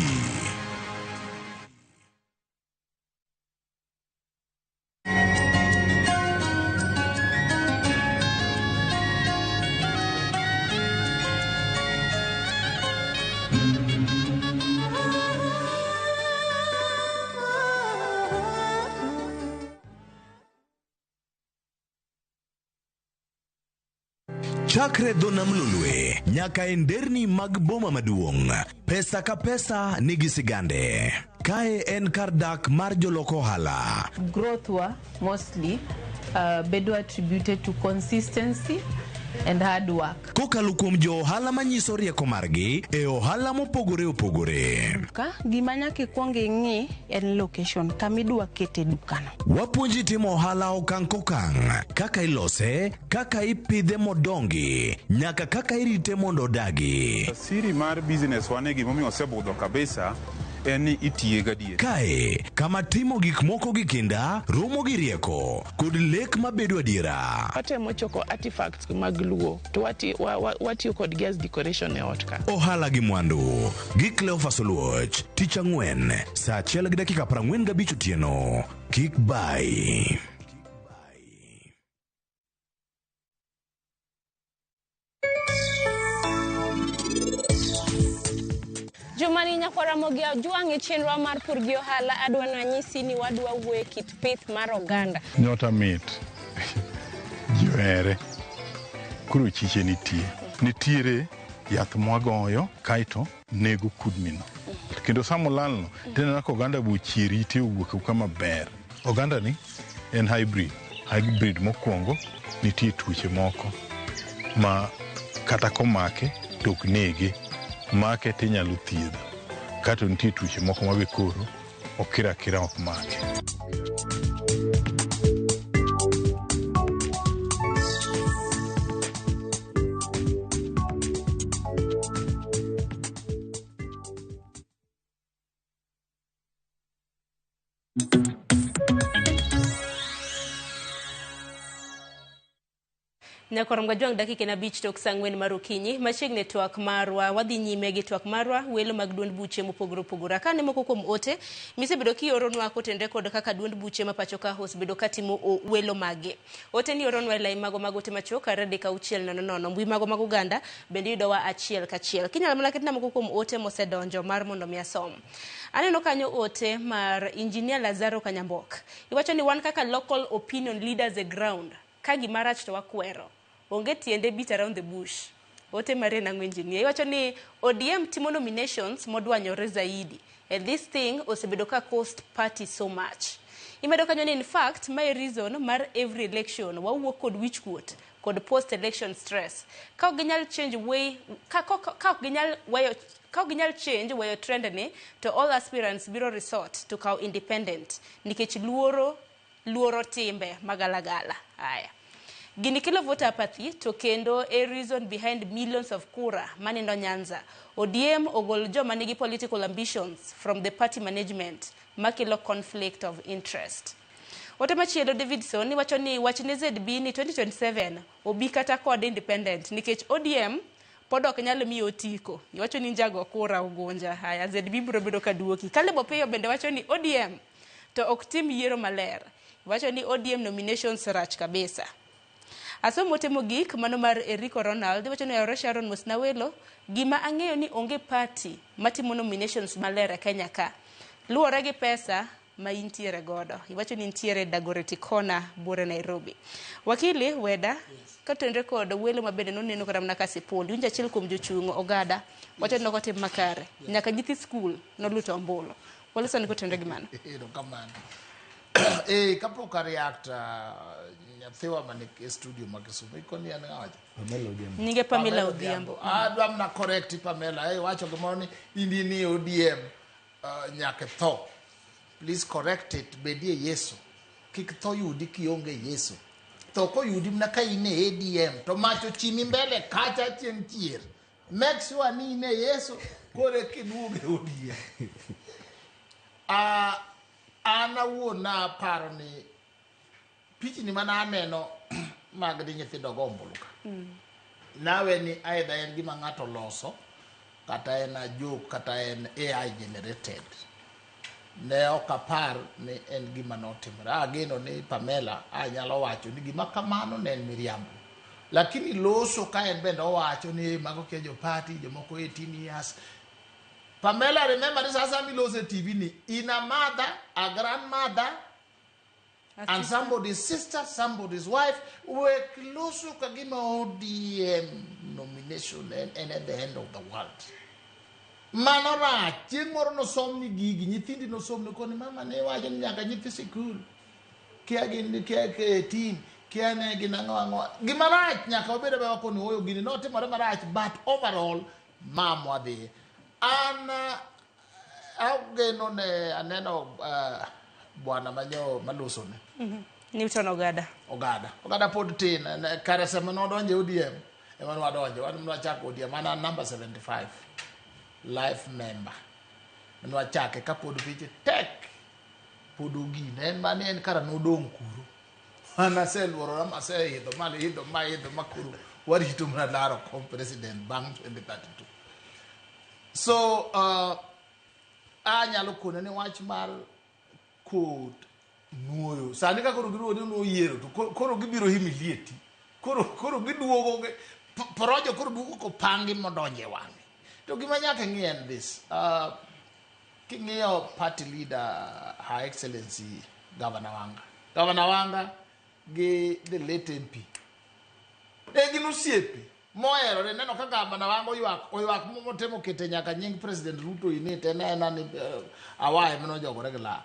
Chakre dho nam Lolwe nyaka e nderni mag boma maduong', pesa ka pesa nigi sigande. Kae en kar dak mar jolok ohala. Growth wa mostly bedo attributed to consistency and hard work. Kokalo kuom jo ohala manyiso rieko margi e ohala mopogore opogore. Ka gima nyaka ikwong ing'i en location kama idwa kete dukano. Wapuonji timo ohala okang' kokang', kaka ilose, kaka ipidhe modongi, nyaka kaka irite mondo odagi. Siri mar business wane gimomiyo osebudho kabisa en ni itiye gadier. Kae, kama timo gik moko gi kinda, romo gi rieko, kod lek mabedo adiera. Watemo choko artifacts mag Luo to watiyo kodgi as decoration e ot ka. Ohala gi mwandu gi Cleophas Oluoch, tich ang'wen, saa 1:45 otieno. Kik bai. Jumani nyakwar Ramogi Ajwang' e chenro mar pur gi ohala adwa nanyisi ni wadwa wuoyo kit pith mar oganda. Nyota mit. Ji ohere. Koro chiche nitie. Nitiere yath mwagoyo kaeto nego kudni no. Kendo sama olalno, tineno ka oganda be ochier ite owuok ka maber. Oganda ni en hybrid. Hybrid mokwongo nitie tuoche moko ma kata komake to ok nege. Make tinyalo thiedho. Kato nitie tuoche moko ma be koro okir akira ok make. Nyakwar Mgajwang' dakika en 5 tok saa 4 mar okinyi. Machiegni twak marwa, wadhi nyime gi twak marwa, welo mag duond buche mopogore opogore. Ka ne moko kuom ote misebedo kioronwa kotenre kod kaka duond buche ma pacho ka osebedo katimo welo mage. Ote ni oronwa e lai mago mag ote machuok 2 3 6 0 0. Mbui mago mag oganda bende yudowa achiel kachiel. Kinyalo mana ketna moko kuom ote mosedonjo mar mondo mi asom. Aneno kanyo ote mar Engineer Lazaro Kanyambok. Iwacho ni wan kaka local opinion leaders e ground. Ka gima rach to wakwero. Onge tiende beat around the bush. Ote mare nang'o engineer. Iwacho ni ODM timo nominations modwanyore zaidi. And this thing osebedo ka cost party so much. Imedo kanyo ni in fact my reason mar every election wawuok kod wichkuot kod post election stress. Ka ok ginyal change way ka ok ginyal weyo ka ok ginyal change weyo trend ni to all aspirants biro resort to kaw independent nikech luoro timbe magalagala. Aya. Gini kelo voter apathy to kendo a reason behind millions of kura manindo Nyanza. ODM ogol joma nigi political ambitions from the party management makelo conflict of interest. Ote machielo Davidson wacho ni wachne ZB ni 2027 obi kata kod independent nikech ODM pod ok nyal miyo otiko. Iwacho ni njago kura ugunja. Haya, ZB biro bedo ka duoki. Caleb Opiyo bende wacho ni ODM to ok tim yiero maler. Wacho ni ODM nominations rach kabisa. Asomo ote mogik mano mar Eriko Ronald wacho ni Ore Sharon Mosnawelo gima ang'eyo ni onge party matimo nominations maler e Kenya ka. Luwore gi pesa ma intiere godo. Iwacho ni intiere Dagoretti Corner, Buore Nairobi. Wakili Weda, kotenore kod welo ma bende noneno kata mana Kasipul, iwinjo achiel kuom jochung' ogada wacho ni nokotim makare. Nyaka nyithi skul noluto ombulu. Waloso ni kotenore gi mano. Erokamano. Eh, kapok a react nyathiwa man e studio ma Kisumu ikoni en ng'a wacho? Pamela Odhiambo. Nyinge Pamela Odhiambo. Adwa mana correct Pamela. Eh, wacho gimoro ni in ni ODM nyaka tho. Please correct it. Bedie Yesu. Kik tho yudi kionge Yesu. Tho koyudi mana ka in e ADM to mach ochimi mbele kacha chieng' chier. Make sure ni in e Yesu kore kiduogo e ODM. An awuon naparo ni pichni mana aneno mag di nyithindo go ombulu ka. Nawe ni either en gima ng'ato loso kata en a joke kata en AI generated. Ne ok apar ni en gima notimore. Ageno ni Pamela anyalo wacho ni gima kamano ne en miriambo. Lakini loso ka en bende owacho ni mago kia jo party jomoko 18 years. Pamela remember ni sasa miloso e TV ni in a mother, a grandmother and somebody's sister, somebody's wife. Wek loso ka gima ODM nomination en at the end of the world. Mano rach, chieng' moro nosomni gigi, nyithindi nosomni koni mama ne wacho ni nyaka nyithi sikul. Kia gin kia 18, kia ne gin ang'o ang'o. Gima rach nyaka wabed abeda koni oyo gini notimore marach but overall ma wadhiye. An ageno ne aneno bwana manyo malosone. Newton Ogada. Ogada pod tin, kare sama nodonjo e ODM, ema nwadonjo, wan nwachako ODM, an an number 75, life member. Nwachake kapod piche tek, pod ogine, en mane en kara nodong' kuro. An aseluorora maseidho malo idho ma idho ma koro warito mana laro kom president bang' 2032. So, anyalo kone ni wach mar court nuoyo. Sani ka koro giduogo ni nuoyo yiero to koro gibiro humiliate. Koro giduogo porojo koro duogo kopangi modonje wang'e. To gima nyaka ng'i en this. King'iyo party leader Her Excellency Governor Wanga. Governor Wanga gi the late MP. E gin osiepe moherore neno ka Governor Wanga oywak motemo kete nyaka nying President Ruto in it en ena ni awaye manojogore gi lak.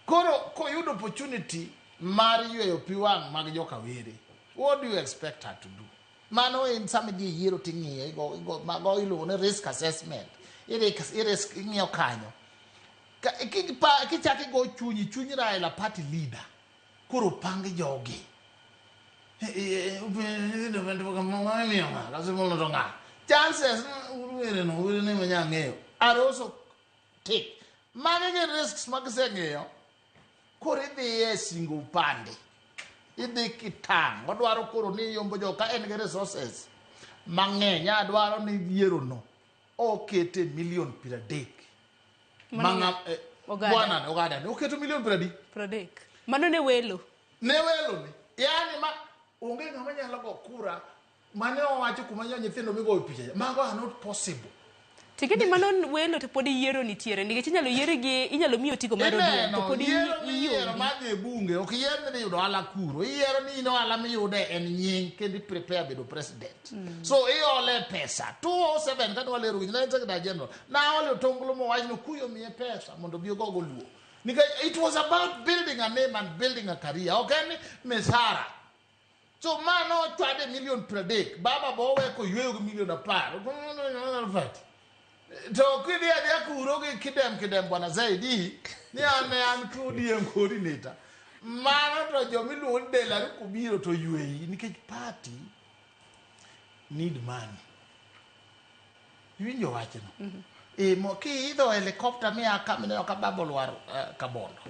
Koro koyudo opportunity mar yweyo pi wang' mag joka Were, what do you expect her to do? Mano en sama idhi e yiero ting'iyo, mago iluongo ni risk assessment. I-risk ing'iyo kanyo. Kichako igo chunyi, chuny Raila party leader, koro pang jogi. Chances, were no, were ne manya ng'eyo. Are also take. Magi gin risks magiseng'iyo. Koro idhi e singo upande. Idhi kitang'. Odwaro koro ni yombo jo ka en gi resources mang'eny. Adwaro ni yiero no okete milion 30. Mano Ogada. Bwana ne Ogada ne oketo milion 30. 30. Mano ne welo. Ne welo ni. Yani ma onge ng'ama nyalo go kura mane owacho kuma nyithindo migoyo picha. Mago are not possible. Tikeni mano welo to pod yiero nitiere nikech inyalo yieri gi inyalo miyo otiko mar ODM to pod yiero miyiero madhi e bunge ok yier ni yudo ohala kuro iyiero ni in ohala miyude en nying kendo i prepare bedo president. So iole pesa 207 kane walero winjo ne en secretary general naole otonglo mowach ni Okuyo miye pesa mondo obi ogogo luo nikech it was about building a name and building a career ok en misara. So mano ochwade milion 30 baba bo owe koyweyo gi milion 10. To kidhi adhiya kuro gi kidem bwana Zaidi ni an an ODM coordinator. Mano to jomiluongo ni Dela kubiro to yweyi nikech party need money. Iwinjo wachno? Mo kiidho helicopter mia ka mineno ka baba olwar Kabondo.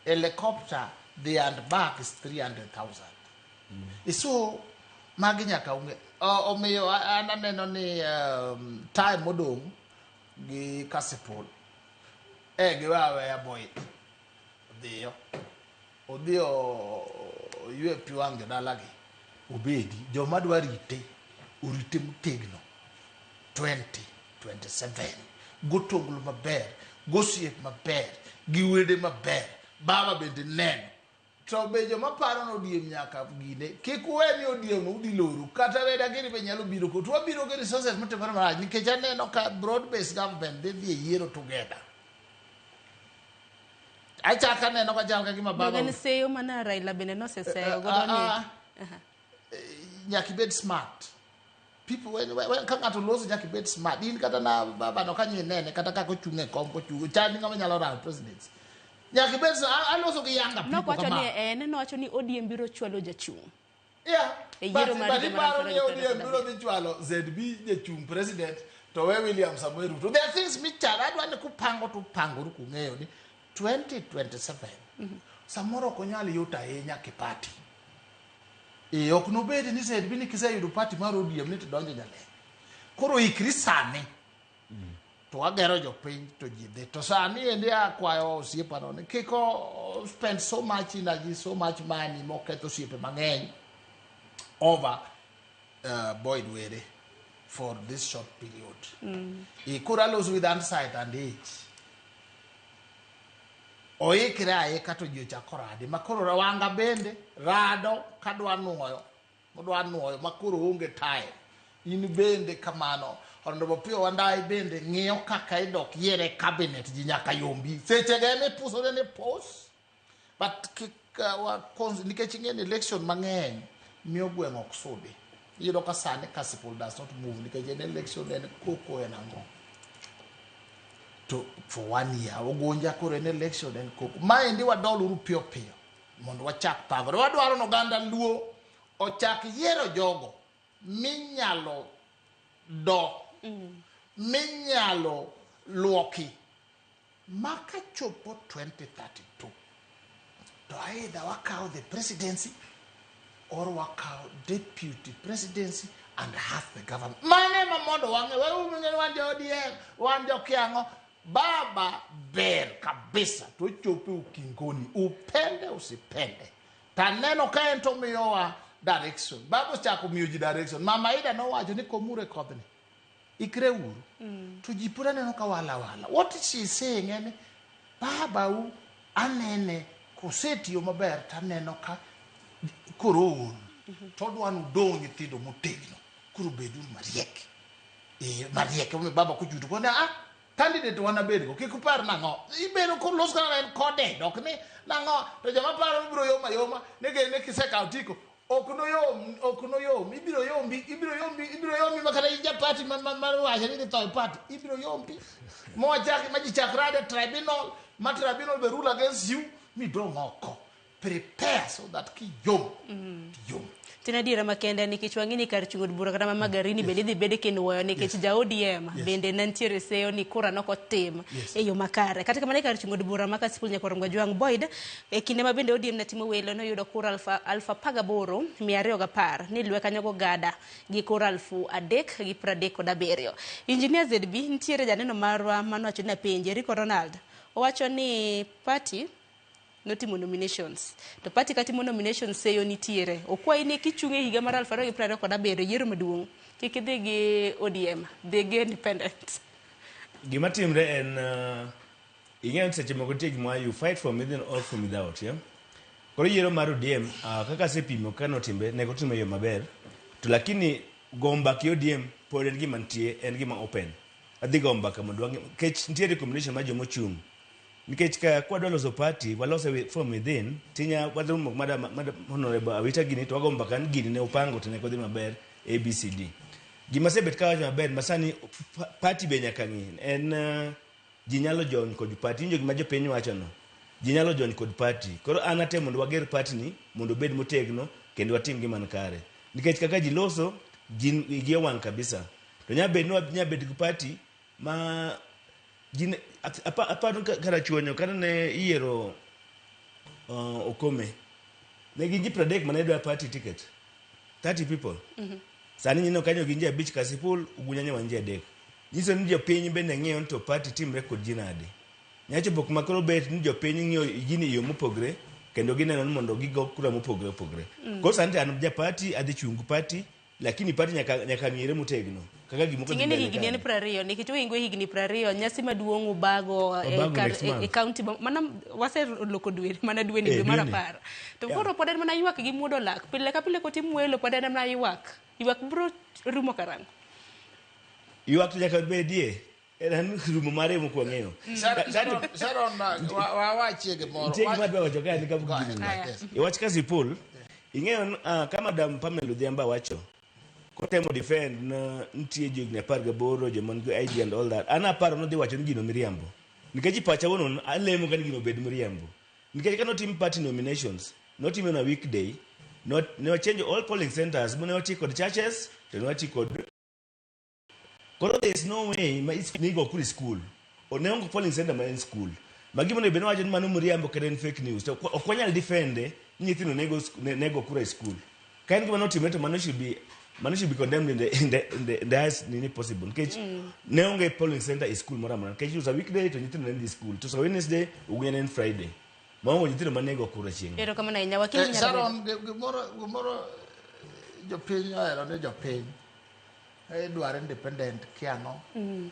Helicopter the and back is 300,000. So magi nyaka ung'e. Omiyo an aneno ni time modong' gi Kasipul giwe aweya boy dhiyo odhi oywe pi wang' jodalagi obedi joma dwa rite orite motegno 2027 gotonglo maber Gosiep maber, gi wede maber, baba bende neno. To be joma paro ni ODM nyaka gine, kik uwe ni ODM udhi loru, kata weda gini be nyalo biro kotu. Wabiro gi resources motimore marach, nikech aneno ka broad based government dhi dhi e yiero together. Achako aneno ka chal ka gima baba... Donge en seyo mana Raila bende noseseyo godo ni... Nyaka ibed smart. People, when, ka ng'ato loso nyaka ibed smart. In kata na baba no kanyo inene, kata kaka ochung' e kom kochung', chal ni ng'ama nyalo run presidency. Nyaka ibed smart. Aloso gi younger people Nowacho kama. ni en, nowacho ni ODM biro chwalo jachung'. Yeah. E But, yiero mar but higa mar iparo ni 2027. ODM biro dhi chwalo ZB jachung' president to we William Samoei Ruto. There are things michano, adwa ni kupango to upangoru kung'eyo ni 2027 samoro ok onyal yot ahinya ki party. E ok nobed ni ZB ni kiseyudo party mar ODM ni to donjo jaleny. Koro ikri sani. To wagero jopiny to ji dhi. To sani endi akwayo osiepano ni kik o spend so much energy, so much money moketho osiepe mang'eny over Boyd Were for this short period. Koro aloso with insight and age. Oikre aika to ji ochako rade. Ma koro wanga bende rado kadwa nuoyo. Odwa nuoyo ma koro onge time. In bende kamano. Honorable Opiyo Wandayi bende ng'iyo kaka idok yiere cabinet ji nyaka yombi. Seche go ema ipusore ni pus. But kik wa nikech ing'e ni election mang'eny miyo gweng' ok sudi. Iyudo ka sani Kasipul does not move nikech en election en koko en ang'o. To for 1 year Ugunja koro en election en koko. Maendi wadoluru piyo piyo mondo wachak pangore. Wadwaro ni oganda Luo ochak yiero jogo minyalo do, minyalo luoki. Ma kachopo 2032 to either wakawo the presidency or wakawo deputy presidency and half the government. Mano ema mondo wang'e, weuru wan jo ODM, wan jo kiang'o. Baba ber kabisa to ochopo e ukingoni, upende usipende. Taneno ka en to miyowa direction. Baba ochako miyo ji direction. Mama Ida nowacho ni komure kodhni. Ikre uru. To ji pod aneno ka wala wala. What she is saying en baba u anene kosetiyo maber taneno ka koro ool. To odwa ni udong' nyithindo motegno. Koro beduru mariek. Mariek. Emomiyo baba kochuto kone, candidate wan abedgo, kik upar nang'o. Ibedo kolos kaka en kode, ok ni nang'o. To joma paro ni biro yom ayoma, ni gin ni kisekawo tiko, ok noyom, ok noyom. Ibiro yombi, ibiro yombi, ibiro yombi ma kata in ja party ma wacho ni idhi tho e party, ibiro yombi. Mowachak, ma ji chak rade tribunal, ma tribunal be rule against you, midong' oko. Prepare so that kiyom, tiyom. Tin adiera makende nikech wang'e ni kar chung' od bura kata ma Magarini bende idhi bede kinuoyo nikech ja ODM bende ne nitiere seyo ni kura nok otim e yo makare. Kata kamano e kar chung' od bura ma Kasipul Nyakwar Ojwang Boyd e kinde ma bende ODM ne timo welo noyudo kura 18,210 ni lwe kanyo gogada gi kura 3,037. Engineer ZB nitiere janeno marwa manowacho ni apenje Rico Ronald owacho ni party notimo nominations to party katimo nominations seyo nitiere okwayi ni kichung' e higa mar 2027 yiero maduong' kik idhi gi ODM dhi gi independent. Gima timre en ing'eyo ni seche moko nitie gima you fight from within or from without, yeah? Koro yiero mar ODM kaka asepimo ka notimre ne ok otime e yo maber to lakini go mbaka e ODM pod en gima nitie en gima open. Adhi go mbaka mondo wang'e nikech nitie recommendation mar joma ochung' nikech ka kwadwa loso party walose from within tinya wadhi madam honorable Awita gini to wago mbaka ni gini ne upango to ne ok odhi maber ABCD. Gima asebet kawacho maber masani party be nyaka ng'i en ji nyalo jony kod party iwinjo gima jopiny wacho no ji nyalo jony kod party koro an atemo mondo wager party ni mondo obed motegno kendo watim gima nikare nikech kaka ji loso ji igi owang' kabisa to nya bet ni nya bet gi party ma ji aparo karachuonyo kata ne iyiero Okome ne gin ji 30 mane dwa party ticket 30 people. Sani nyino kanyo gin ji 5 Kasipul, Ugunja nyo wan ji 3. Nyiso ni jopiny bende ng'iyo ni to party timre kod ji nade. Nyachopo kuma koro bet ni jopiny ng'iyo gini e yo mopogre kendo gineno ni mondo gigo kura mopogre opogre. Koro sani to an ja party adhi chung party lakini party nyaka ng'ire motegno. Kaka gimoko dhi Ting'e ni mbele higni en kae. 20 nikech ohingo higni 20 nyasi maduong' ubago e Wabago kar next e, e month. county mana waseloko dwe mana dwe ni Eh, dwe mar dweni. 10. To Yeah. koro pod en mana ywak gi muodo lak. Pile ka pile kotim welo pod en mana ywak. Ywak biro rumo karang'o? Ywak to nyaka bedie. En rumo mare ema ok wang'eyo. Sharon, Sharon, wawachie gimoro. Nitie gima adwa wacho kae ni kapok Go ahead, gini. yes. E wach Kasipul, ing'eyo ni, ka Madam Pamela Odhiambo wacho, kotemo defend na nitie johigni 18 joma nigi ID and all that. An aparo nodhi wacho ni gino miriambo. Nikech e pacha wuon alemo ka ni gino obed miriambo. Nikech ka notim party nominations, notim on a weekday, not, ne wachange all polling centers, mane wati kod churches, to ne wati kod. Koro there is no way ma nigo kuri school. Ne onge polling center ma en school. Ma gima onego bed ni wacho ni mano miriambo kata en fake news. To ok wanyal defend ni nyithindo nego kura e school. Ka en gima notimre to mano should be condemned in the highest nini possible. Nikech ne onge polling center e school moro amora. Nikech it was a weekday to nyithindo ne dhi school. To so Wednesday, Ugenya ne en Friday. Maonge nyithindo manego kura chieng'. Erokamano ahinya. Wakili nyalo Sharon, gimoro jopiny ohero ni jopiny. Idwaro independent kiang'o.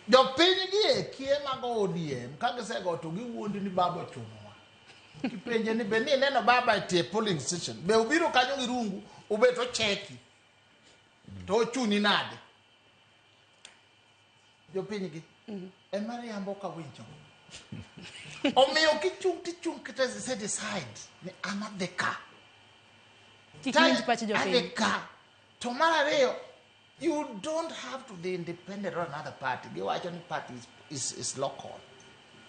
Jopiny gi eki ema go ODM, ka gisego to giwuondi ni baba ochunowa. Kipenje ni be ni ineno baba e tie polling station, be obiro kanyo gi rungu, obet ocheki. To ochuni nade? Jopiny gi ema riambo ka winjo. Omiyo kichung' tichung' kata se decide ni an adhi ka. Kik winj pach jopiny. Adhi ka. To mar ariyo, you don't have to be independent or another party. Giwacho ni party is local.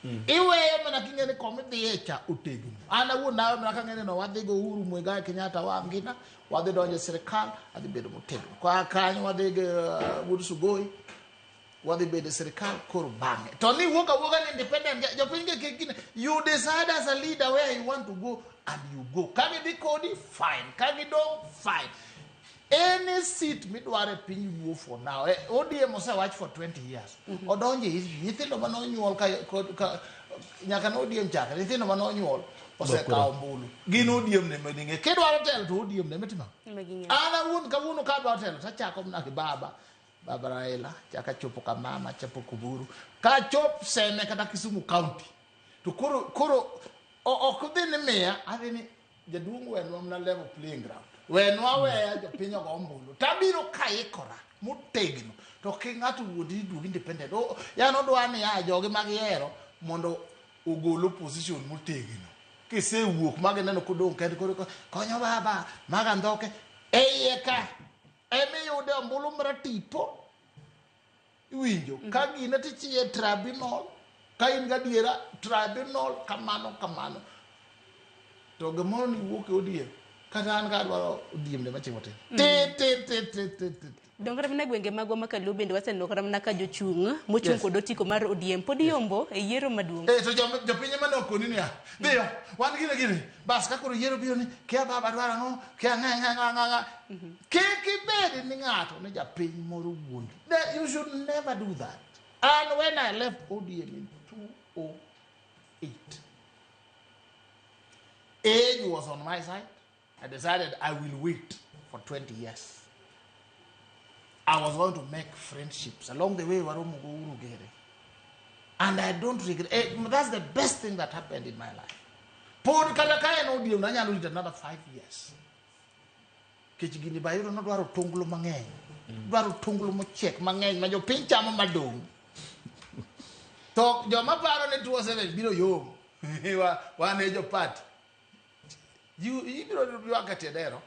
Iweyo mana king'e ni koma idhiye cha otegno. An awuon nawe mana kang'e ni no wadhi go Uhuru Muigai Kenyatta wangina, wadhi donjo e sirikal, adhi bedo motegno. Koa kanyo wadhi gi Wuod Sugoi, wadhi bedo e sirikal koro bang'e. To ni wuok awuoka ni independent, jopiny gi kik gine. You decide as a leader where you want to go and you go. Ka gidhi kodi, fine. Ka gidong', fine. Any seat midwaro e piny Luo for now. ODM osewach for 20 years. Odonje history. Nyithindo mane onyuol ka nyaka ne ODM chakre, nyithindo mane onyuol osekawo ombulu. Gin ODM ne maning'e. Kidwaro telo to ODM ne mitimo. An awuon kawuono ka adwaro telo tachako mana gi baba. Baba Raila, chaka chopo ka mama, chopo Kuburu. Ka chop Seme kata Kisumu County. To koro ok dhi ni miya, adhi ni jaduong' wenwa mana level playing ground. Wenwa weya jopiny ogo ombulu. Tabiro kaikora motegno. To ki ng'ato wuondi ni duog independent. Yani odwa ni ya jogi mag yiero mondo ogol opposition motegno. Kisewuok magineno kodong' kende koro konyo baba mag andhoke. E iye ka emiyude ombulu maratipo. Iwinjo ka gine tichiye tribunal. Ka in gadiera tribunal kamano kamano. To gimoro ni wuok e ODM. Kata an ka adwaro ODM ne machimo tin. Ti ti ti ti ti ti. Dongre mana gwenge magwa ma Kaluo bende waseneno kata mana ka jochung' mochung' kod otiko mar ODM pod yombo e yiero maduong'. To jopiny ema ne okoni niya, dhiyo, wan gine gine, bas ka koro yiero biro ni, kia baba dwaro ang'o, kia ng'a ng'a ng'a ng'a ng'a. Kik ibed ni ng'ato ni japiny moro wuondi. You should never do that. And when I left ODM in 2008, age was on my side. I decided I will wait for 20 years. I was going to make friendships. Along the way, waromo go Uhuru Gere. And I don't regret. That's the best thing that happened in my life. Pod kata ka en ODM, nanyalo rito another 5 years. Kech gini ba yudo nodwaro tonglo mang'eny. Dwaro tonglo mochiek mang'eny ma jopiny chamo madong'. To joma paro ni 207 biro yom. Wan e jopati. Ibiro ywak e tie dero.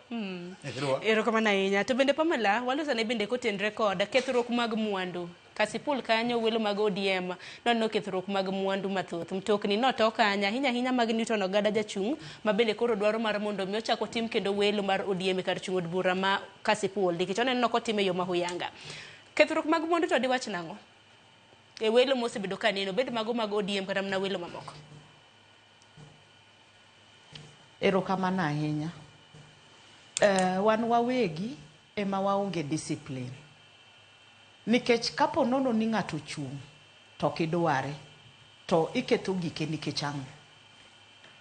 Erokamano ahinya. To bende Pamela, walosane bende kotenre kod kethruok mag mwandu. Kasipul kanyo welo mag ODM noneno kethruok mag mwandu mathoth. Mtokni noto kanyo ahinya ahinya mag Newton Ogada jachung' ma bende koro dwaro mar mondo mi ochak otim kendo welo mar ODM e kar chung' od bura ma Kasipul nikech oneno kotime e yo ma huyanga. Kethruok mag mwandu to diwach nang'o? E welo mosebedo ka neno, bed mago mag ODM kata mana welo mamoko. Erokamano ahinya. Wan wawegi ema waonge discipline. Nikech kapo nono ni ng'ato chung' to ok idware, to iketho gike nikech ang'o?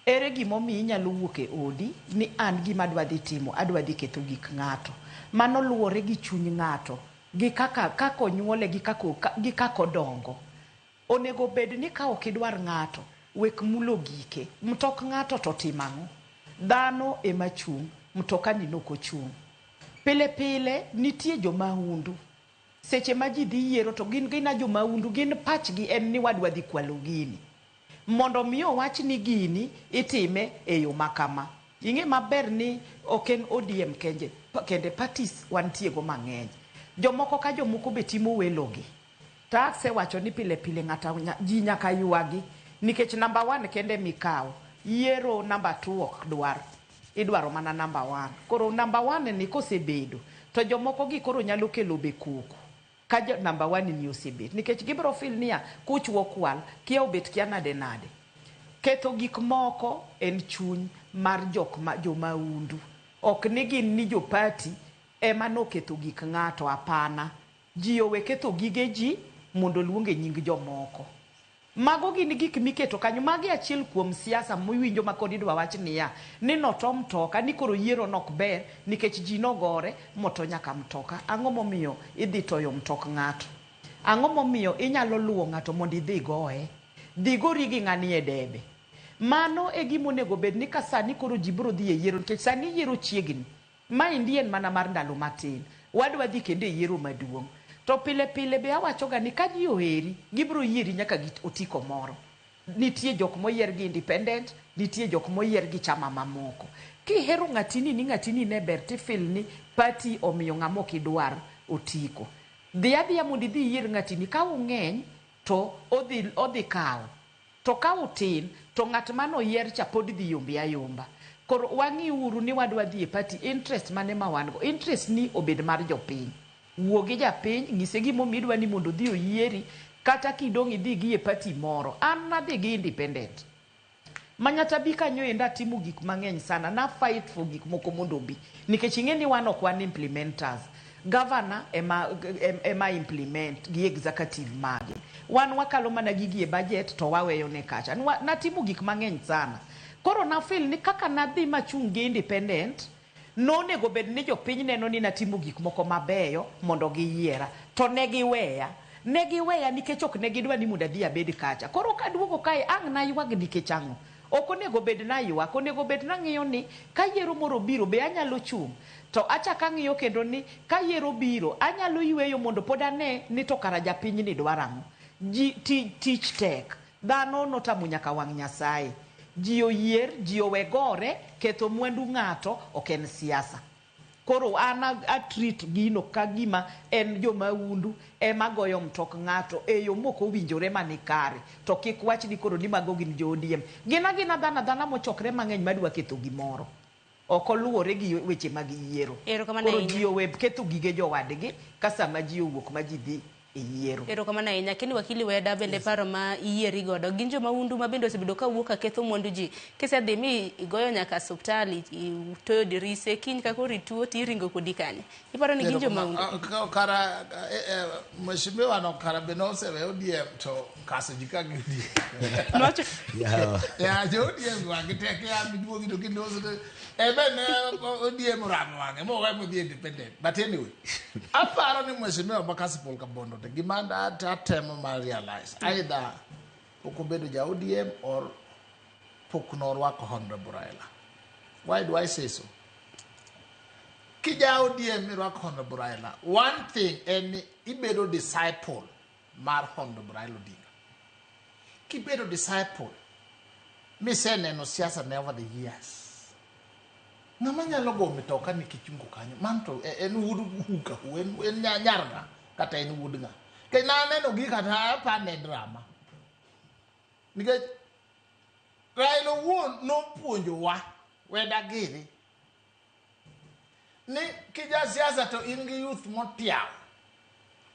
Ere gimomiyo inyalo wuok e odi ni an gima adwa dhi timo, adwa dhi ketho gik ng'ato. Mano luwore gi chuny ng'ato. gi kaka kaka onyuole gi kaka gi kaka odongo. Onego bed ni ka ok idwar ng'ato, wek mulo gike. Mtok ng'ato to timo ang'o? Dhano ema chung', mtoka ni nok ochung'. Pile pile nitie jomahundu. Seche ma ji dhi yiero to gin gina jomahundu, gin pachgi en ni wadwa dhi kwalo gini. Mondo mi owach ni gini itime e yo ma kama. Ing'e maber ni ok en ODM kenje, kende parties wantie go mang'eny. Jomoko ka jomoko be timo welogi. To asewacho ni pile pile ng'ata ji nyaka ywagi nikech number one kende mikawo. Yiero number two ok dwar. Idwaro mana number one. Koro number one ni kosebedo to jomoko gi koro nyalo kelo be koko. Ka jo number one ni osebet. Nikech gibiro feel niya kuchwa okwal, kia obet kia nade nade. Ketho gik moko en chuny mar jok ma jomahundu. Ok ni gin ni jo party ema noketho gik ng'ato, hapana. Ji owe ketho gige ji mondo oluonge nying jomoko. Mago gin gik miketo kanyo. Magi achiel kuom siasa miwinjo ma kod idwa wach niya, ni noto mtoka, ni koro yiero nok ber nikech ji nogore moto nyaka mtoka. Ang'o momiyo idhi toyo mtok ng'ato? Ang'o momiyo inyalo luwo ng'ato mondo idhi goye? Dhi gori gi ng'ani e debe. Mano e gima onego bed ni ka sani koro ji biro dhi e yiero nikech sani yiero chiegni. Maendi en mana mar ndalo matin. Wadwa dhi kendo e yiero maduong'. To pile pile be awachoga ni ka ji oheri, gibiro yieri nyaka gi otiko moro. Nitie jok moyier gi independent, nitie jok moyier gi chama mamoko. Kihero ng'atini ni ng'atini ne ber tifeel ni party omiyo ng'ama ok idwar otiko. Dhi adhiya mondo idhi iyier ng'atini, ka ung'eny to odhi, odhi kawo. To ka utin, to ng'at mane oyier cha pod dhi yombi ayomba. Koro wang'i uru ni wadwa dhi e party, interest mane ma wan go. Interest ni obed mar jopiny. Wuo gi japiny, nyise gimomiyo idwa ni mondo odhi oyieri, kata kidong' idhi gi e party moro. An nadhi gi independent. Manyata bi kanyo endo atimo gik mang'eny sana. Na fight for gik moko mondo obi. Nikech ing'e ni wan ok wan implementers. Governor ema, ema implement gi executive mage. Wan wakalo mana gigi e budget to waweyo ne kacha. Natimo gik mang'eny sana. Koro na feel ni kaka nadhi machung' gi independent, nonego bed ni jopiny neno ni natimo gik moko mabeyo mondo giyiera. To ne giweya. Ne giweya nikech ok ne gidwa ni mondo adhi abed kacha. Koro kaduogo kae ang' naywag nikech ang'o? Ok onego bed naywak, onego bed nang'iyo ni ka yiero moro obiro be anyalo chung'. To achako ang'iyo kendo ni ka yiero obiro anyalo yweyo mondo pod ane ni to kara japiny ni dwaro ang'o. Ji, ti, tich tek. Dhano notamo nyaka wang' Nyasaye. Ji oyier, ji owe gore, ketho mwandu ng'ato ok en siasa. Koro an a treat gino ka gima en jomahundu ema goyo mtok ng'ato e yo mok owinjore mani kare. To kik wach ni koro ni mago gin jo ODM. Gin agina dhano adhana mochokre mang'eny madwa ketho gimoro. Ok oluwore gi weche mag yiero. Erokamano Koro ahinya. ji owe ketho gige jowadgi ka sama ji owuok ma ji dhi e yiero. Erokamano ahinya. Keni wakili Weda bende paro ma iyieri godo. Gin jomahundu ma bende osebedo ka wuok ka ketho mwandu ji. Kisedhi mi igoyo nyaka osiptal, itoyo dirise, kiny ka koro ituo to iringo kodi kanye. Iparo ni gin jomahundu? Kara, mheshimiwa no kara be nosewe ODM to kaso ji ka gi ODM. Nocho. Ya, jo ODM wang'e tek ya miduogi to kendo ose ebe ne ODM oramo wang'e mowe modhi independent. But anyway, aparo ni mheshimiwa ma Kasipul Kabondo to gima atemo mar realize either pok obedo ja ODM or pok norwako Honorable Raila. Why do I say so? Kija ODM irwako Honorable Raila, one thing en ni ibedo disciple mar Honorable Raila Odinga. Kibedo disciple, miseneno siasa ne over the years. Ng'ama nyalo go mitoka ni kichungo kanyo, man to en wuod huka hu, en nyar ng'a, kata en wuod ng'a. Nikech naneno gi kata apar ne drama. Nikech Raila owuon nopuonjowa Weda giri ni kija siasa to in gi youth motiaw.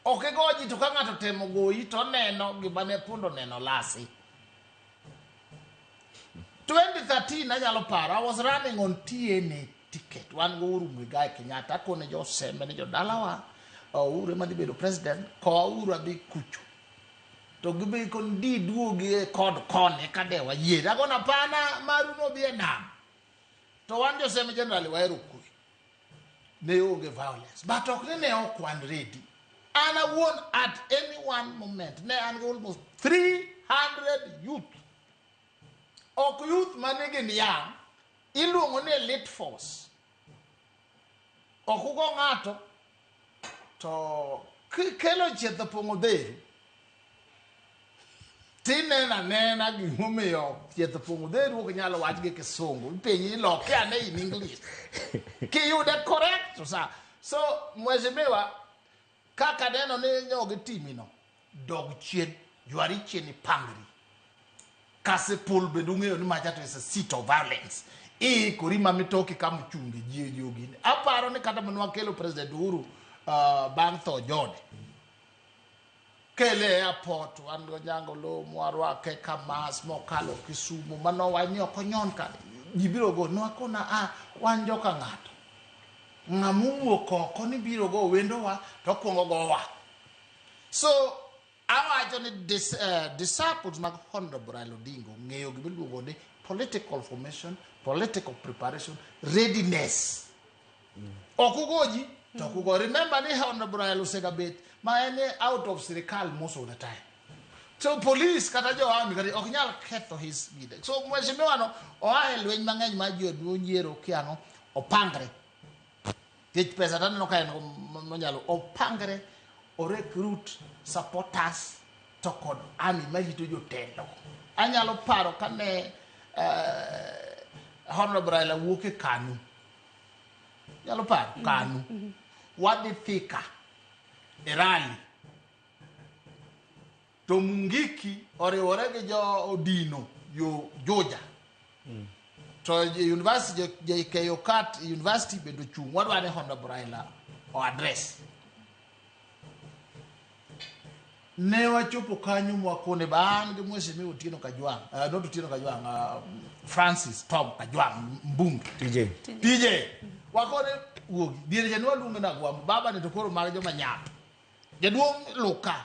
Ok igo ji to ka ng'ato temo goyi to oneno gima ne pundo neno lasi. 2013 anyalo paro, I was running on TNA ticket. Wan go Uhuru Muigai Kenyatta, akone jo Sembe ni jodalawa, Uhuru ema dhi bedo president, kowa Uhuru adhi kucho. To gibe kon di duogi e kod koni ka de wayier. Agona pana maru nodhi e nam. To wan jo Sembe generally wahero kwe. Ne onge violence. But ok ni ne ok wan ready. An awuon at any one moment ne an gi almost 300 youth. Ok youth manigi niang', iluongo ni elite force. Ok ugo ng'ato to kikelo chieth opong'o dheru tineno anena gimomiyo chieth opong'o dheru ok nyal wach gi kisungu ipenji iloke ane in English kiyude correct to sa so mheshimiwa kaka neno ni nyogi timino dog chien ywari chien ipangri Kasipul bende ung'eyo ni macha to is a seat of violence. Iikori ma mitoki kama ochunge ji ji ogini. Aparo ni kata mana wakelo President Uhuru bang' tho John. Kele e airport wan go Nyango Lo mwarwake Kamas mokalo Kisumu mano wach ni ok onyon ka ji biro go nwakona a wan joka ng'ato. Ng'ama owuok oko ni biro go wendowa to okwongo gowa. So Awacho ni dis, disciples mag Honorable Raila Odinga ong'eyo gima iluongo ni political formation, political preparation, readiness. Ok ugoji to ok ugo. Remember ni Honorable Raila osegabet ma en out of sirikal most of the time. So police kata jo army kata ok nyal ketho his leader. So mheshimiwa no oa e lweny mang'eny ma ji oduo nyiero kiang'o opangre. Nikech pesa to aneno ka en go monyalo opangre o recruit supporters to kod army marito jotelo. Anyalo paro kane Honorable Raila wuok e KANU. Nyalo paro KANU. Wadhi Thika e rally. To Mungiki oriwore gi jo Odino yo Juja. To university JKU Kat University bende ochung' wadwa ni Honorable Raila o address. Ne wachopo kanyo mwakone ba an gi Mheshimiwa Otieno Kajwang', not Otieno Kajwang', Francis Tom Kajwang' mbunge. TJ. TJ. Wakone wuogi. Diere cha ne waluonge na Agwambo, baba ni to koro mag joma nyap. Jaduong' Luka.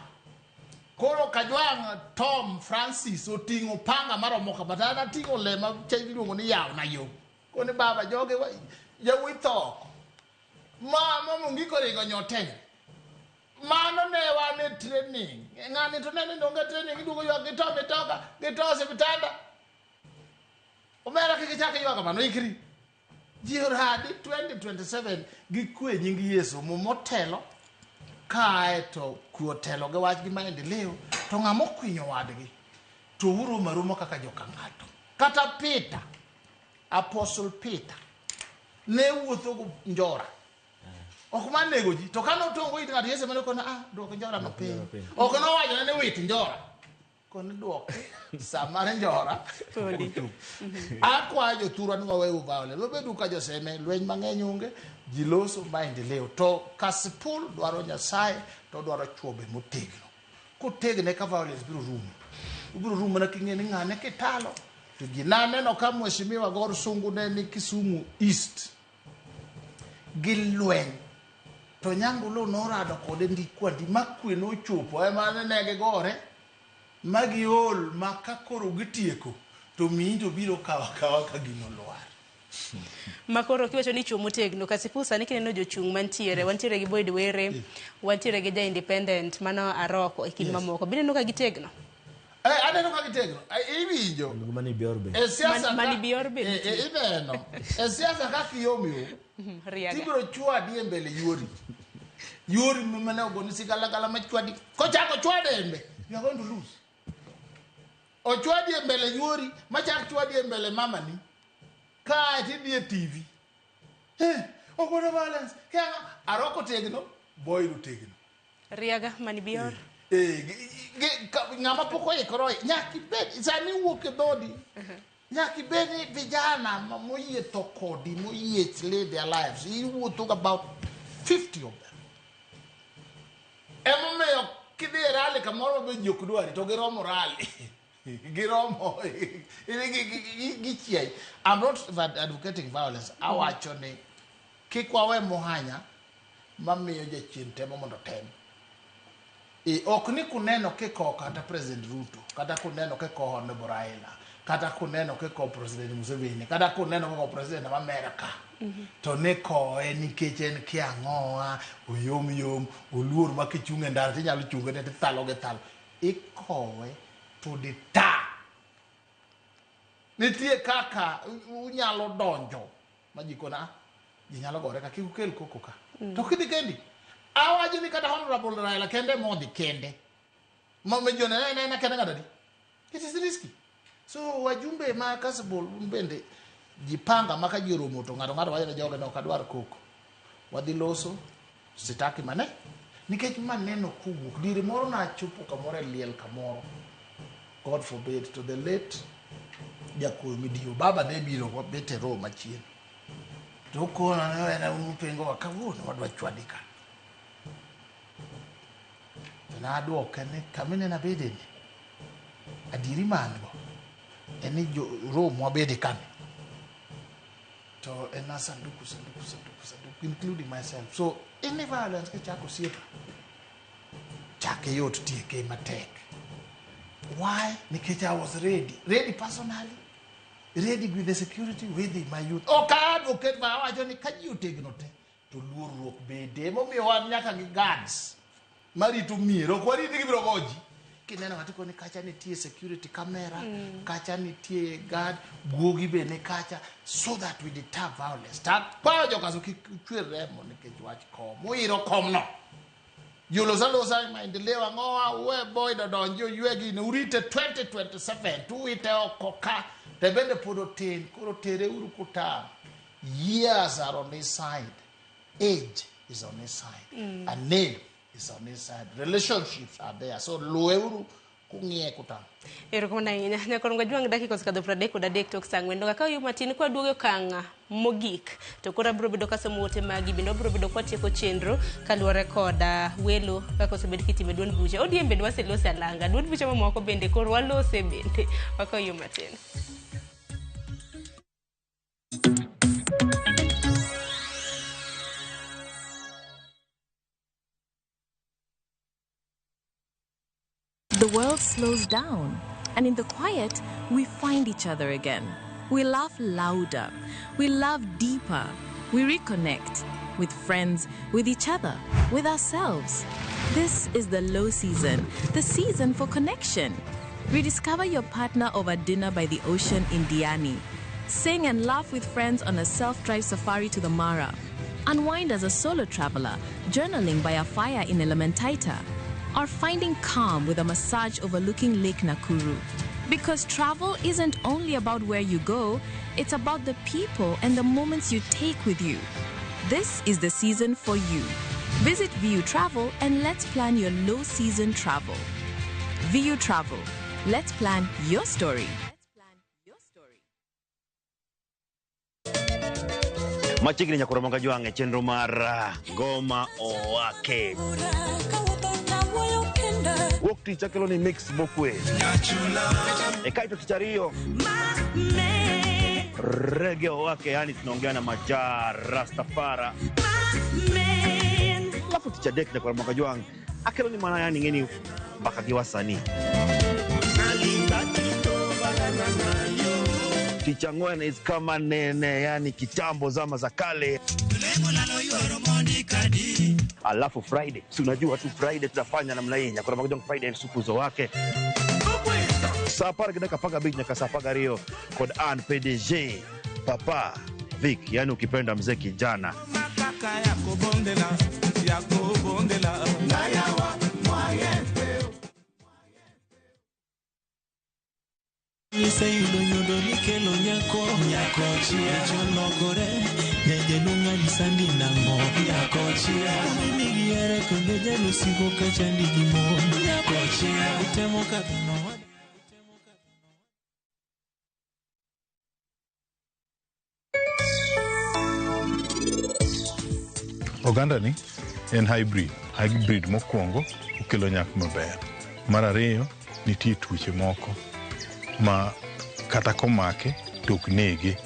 Koro Kajwang' Tom Francis oting'o panga maromo kama to an ating'o le ma cha iluongo ni yawna yo. Koni baba jogi yawuoyi tho oko. Ma ma Mungiko oringo nyotenya. Mano ne wan e training. Ng'ani to ne ni onge training iduogo ywak gito mitoka gito osiptanda. Omera kik ichak iywak kamano ikri. Ji oradi 2027 gi kwe nying Yesu muma otelo kae to kwe otelo gi wach gi maendeleo to ng'ama okwinyo wadgi to uromo aroma kaka joka ng'ato. Kata Peter, Apostle Peter ne wuotho go njora ok mar nego ji to kane otongo it ng'ato Yesu mane okone ah duok njora no piny ok nowacho ne ni wit njora Koni duoke sa mar njora Podi. Akwayo jothurwa ni waweuru violence. Wabedu ka joseme lweny mang'eny onge, ji loso maendeleo. To Kasipul dwaro Nyasaye to dwaro chwo be motegno. Kotegne ka violence biro rumo. Obiro rumo mana king'e ni ng'ane kitalo. To ji naneno ka Mheshimiwa Gor Sungu ne ni Kisumu East gi lweny. To Nyangulo norado kode ndi kwa ndi ma kwe nochopo ema ne gigore ma giol ma ka koro gitieko to miyi to biro kawo akawa ka gino lwar. Ma koro kiwacho ni chwo motegno, Kasipul sani kineno jochung' mantiere, wantiere gi Boyd Were, wantiere gi ja independent mano Aroko e kind mamoko. Bineno ka gitegno? Aneno ka gitegno. Iwinjo. Mani Bior be. E siasa Mani Bior be nitie. Ineno. E siasa kaka iyom yo. Riaga. Tibiro chwadi e mbele yuori. Yuori mane ogoni sigalagala machwadi. Kochako chwade e mbele. You are going to lose. Ochwadi e mbele yuori, machak chwadi e mbele mamani. Kae tidhi e TV. Ogono balance. Kia Aroko tegno, Boyd otegno. Riaga mani Bior. Ng'ama pok oikore, nyaka ibed, sani wuok e dhodi. Nyaka ibed ni vijana moyie tho kodi, moyie lay their lives. Iwuotho about 50 of them. Emomiyo kidhi e rally kamoro be ji ok dwari, to giromo rally. Giromo, gichiei. I'm not advocating violence. Awacho ni kik wawe muhanya mamiyo jachien temo mondo otem. Ok ni kuneno kiko kata President Ruto, kata kuneno kiko Honorable Raila, kata kuneno kiko President Museveni, kata kuneno kiko President of America. To ne kowe nikech en kia ang'owa, oyom yom, oluor ma kichung' e ndara tinyalo chunge ne tithalo gi thalo. Ikowe to deter. Nitie kaka unyalo donjo ma ji kona, "Ah, ji nyalo gore ka kik ukel koko ka." To kidhi kendi, awacho ni kata Honorable Raila kende modhi kende. Ma jone ne ne kende ng'ato adi? It is risky. So wajumbe ma Kasipul un bende jipanga ma ka ji oromo to ng'ato ng'ato wacho ne joge ni ok adwar koko. Wadhi loso sitaki mane nikech maneno kowuok diere moro nachopo kamoro e liel kamoro God forbid to the late Jakoyo Midiwo baba ne biro wabet e row machien to okona ni wena upengowa kawuono wadwa chwadi ka to nadwoke ni kamineno abedeni adieri ma an go en ni jo row mwabede kani to en a sanduku sanduku sanduku sanduku including myself so any violence kichako osiepa chake yot tieke matek why nikech I was ready ready personally ready with the security with my youth ok advocate ma awacho ni ka ji otegno te to luorruok bede emomiyo wan nyaka gi guards marito mier ok warit ni gibiro go ji kineno ng'ato koni kacha nitie security camera kacha nitie guard guogi be ni kacha so that we deter violence takwayo jokaso kik chwer remo nikech wach kom uiro komno ji olosa alosa maendeleo ang'owa uwe boy dodonji oywe gini urite 2027 tuwite oko ka to bende pod otin koro tere uru kutang' years are on his side age is on his side a name is on his side relationships are there so luwe uru kung'iye kutang' Erokamano ahinya. Nyakorongo Ajwang' dakika osekadho 33 tok sa 4. Donga kaw yo matin kwaduogo e okang' mogik to koro abiro bedo kasomo ote magi bende wabiro bedo kwatieko chenro kaluwore kod welo kaka osebed kitimo e duond buche. ODM bende waselose alanga. Duond buche mamoko bende koro walose bende. Wakaw yo matin. The world slows down, and in the quiet, we find each other again. We laugh louder, we love deeper, we reconnect with friends, with each other, with ourselves. This is the low season, the season for connection. Rediscover your partner over dinner by the ocean in Diani. Sing and laugh with friends on a self drive safari to the Mara. Unwind as a solo traveler, journaling by a fire in Elementaita or finding calm with a massage overlooking Lake Nakuru. Because travel isn't only about where you go, it's about the people and the moments you take with you. This is the season for you. Visit VU Travel and let's plan your low season travel. VU Travel. Let's plan your story. Machiegni nyaka Ramogi Ajwang' e chenro mar Ngoma Owake. Wuok tich akelo ni mix mokwe. E kaeto tich ariyo Reggae Owake, yani tunaongea na Maja Rastafara. Alafu tich adek nyaka Ramogi Ajwang' akelo ni mana yani ng'eni mbaka gi wasanii. Tich ang'wen is kama nene, yani kitambo zama za kale. Alafu Friday, si unajua tu Friday tutafanya namna hii. Nyakora Magajong Friday supu zo wake. Saa 10:15 nyaka saa 12 kod an PDG Papa Vic, yani ukipenda mzee kijana. Iseyudo nyodo mikelo nyako nyako chia cholokore nyajaluong' alisandi nang'o nyako chia migiere kendo jalusiko kachandi gi mon nyako chia itemo kadho nowa. Oganda ni en hybrid. Hybrid mokwongo okelo nyak maber. Mar ariyo, nitie tuoche moko ma kata komake to ok nege.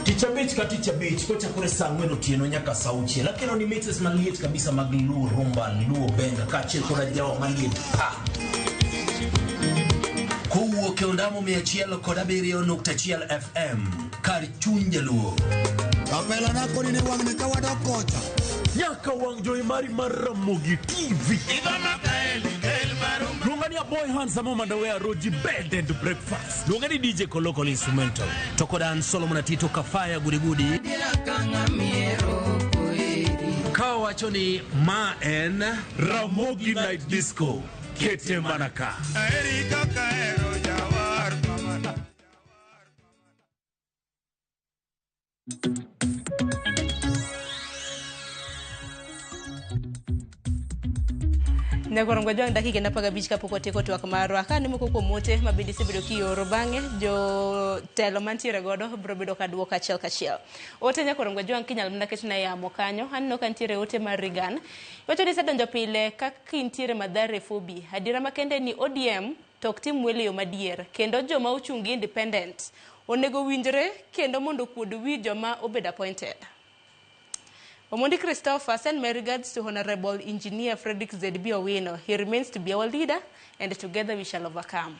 Tich abich abich ka tich abich kochakore saa ang'wen otieno nyaka saa auchiel. Akelo ni mixes maliet kabisa mag Luo Rumba, Luo Benga kaachiel kod ajawa maliet pa. Kowuok e ondamo 107.1 FM kar chuny jaluo. Kapela na koni ni wang'ni ka wadok kocha. Nyaka wang' jowi mari mar Ramogi TV. Luonga ni Aboy Handsome Mandawe Roji Bed and Breakfast. Luonga ni DJ Koloko Instrumental. To kod an Solomon Atito Kafaya Gudigudi. Ka wacho ni ma en Ramogi Night Disco. Kete mana ka. Nyakorongo jwang' dakika en 15 kapok watieko twak marwa. Ka ni moko kuom ote ma bende isebedo kioro bang'e, jotelo mantiere godo biro bedo ka duoko achiel kachiel. Ote Nyakorongo jwang' kinyalo mana ketna e yamo kanyo. Aneno ka nitiere ote mar Regan. Iwacho ni isedonjo pile kaka intiere Mathare Fobi. Adiera makende ni ODM to ok tim welo e yo madier. Kendo joma ochung' gi independent onego winjre kendo mondo okuod wi joma obedo appointed. Omondi Christopher, send my regards to Honorable Engineer Frederick ZB Owino. He remains to be our leader and together we shall overcome.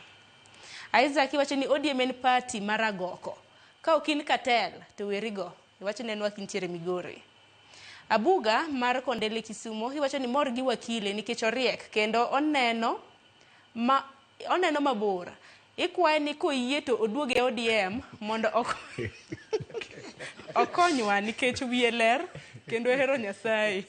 Isaac iwacho ni ODM en party mar agoko. Ka ok in cartel to werigo. Iwacho ni en wach nitiere Migori. Abuga mar Kondele Kisumo iwacho ni mor gi wakile nikech oriek kendo oneno mabor. Ikwaye ni koyie to oduog e ODM mondo okonywa nikech wiye ler kendo ohero Nyasaye.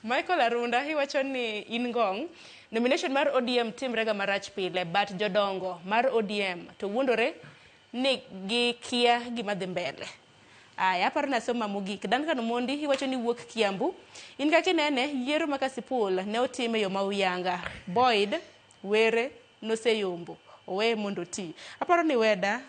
Michael Arunda iwacho ni in Ngong, nomination mar ODM timrega marach pile, but jodongo mar ODM to wuondore ni gikia gima dhi mbele. Aya, aparo ni asoma mogik. Duncan Omondi iwacho ni wuok Kiambu. In kaka inene, yiero ma Kasipul ne otim e yo ma uyanga. Boyd Were noseyombo. Oweye mondo oti. Aparo ni weda,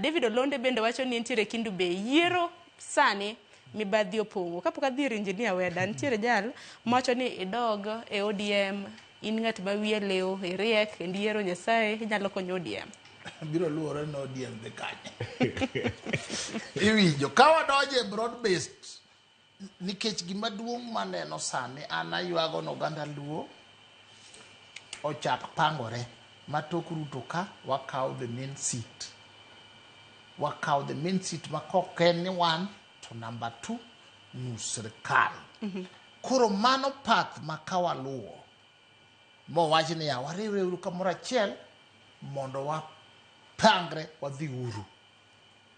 David Olonde bende wacho ni nitiere Kendu Bay. Yiero sani mibadhi opong'o. Kapok adhi ir engineer Weda, nitiere jal mawacho ni idog e ODM, in ng'at ma wiye liw, iriek, kendo iyiero Nyasaye, inyalo konyo ODM. Biro luwore ni ODM dhi kanye. Iwinjo, ka wadonjo e broad based, nikech gima duong' maneno sani, an aywago ni oganda Luo ochak pangore ma tok Ruto ka wakaw the main seat. Wakaw the main seat ma kok en ni wan to number 2 nus sirkal. Koro mano path ma ka waluwo mowach niya wariwre uru kamoro achiel mondo wapangre wadhi uru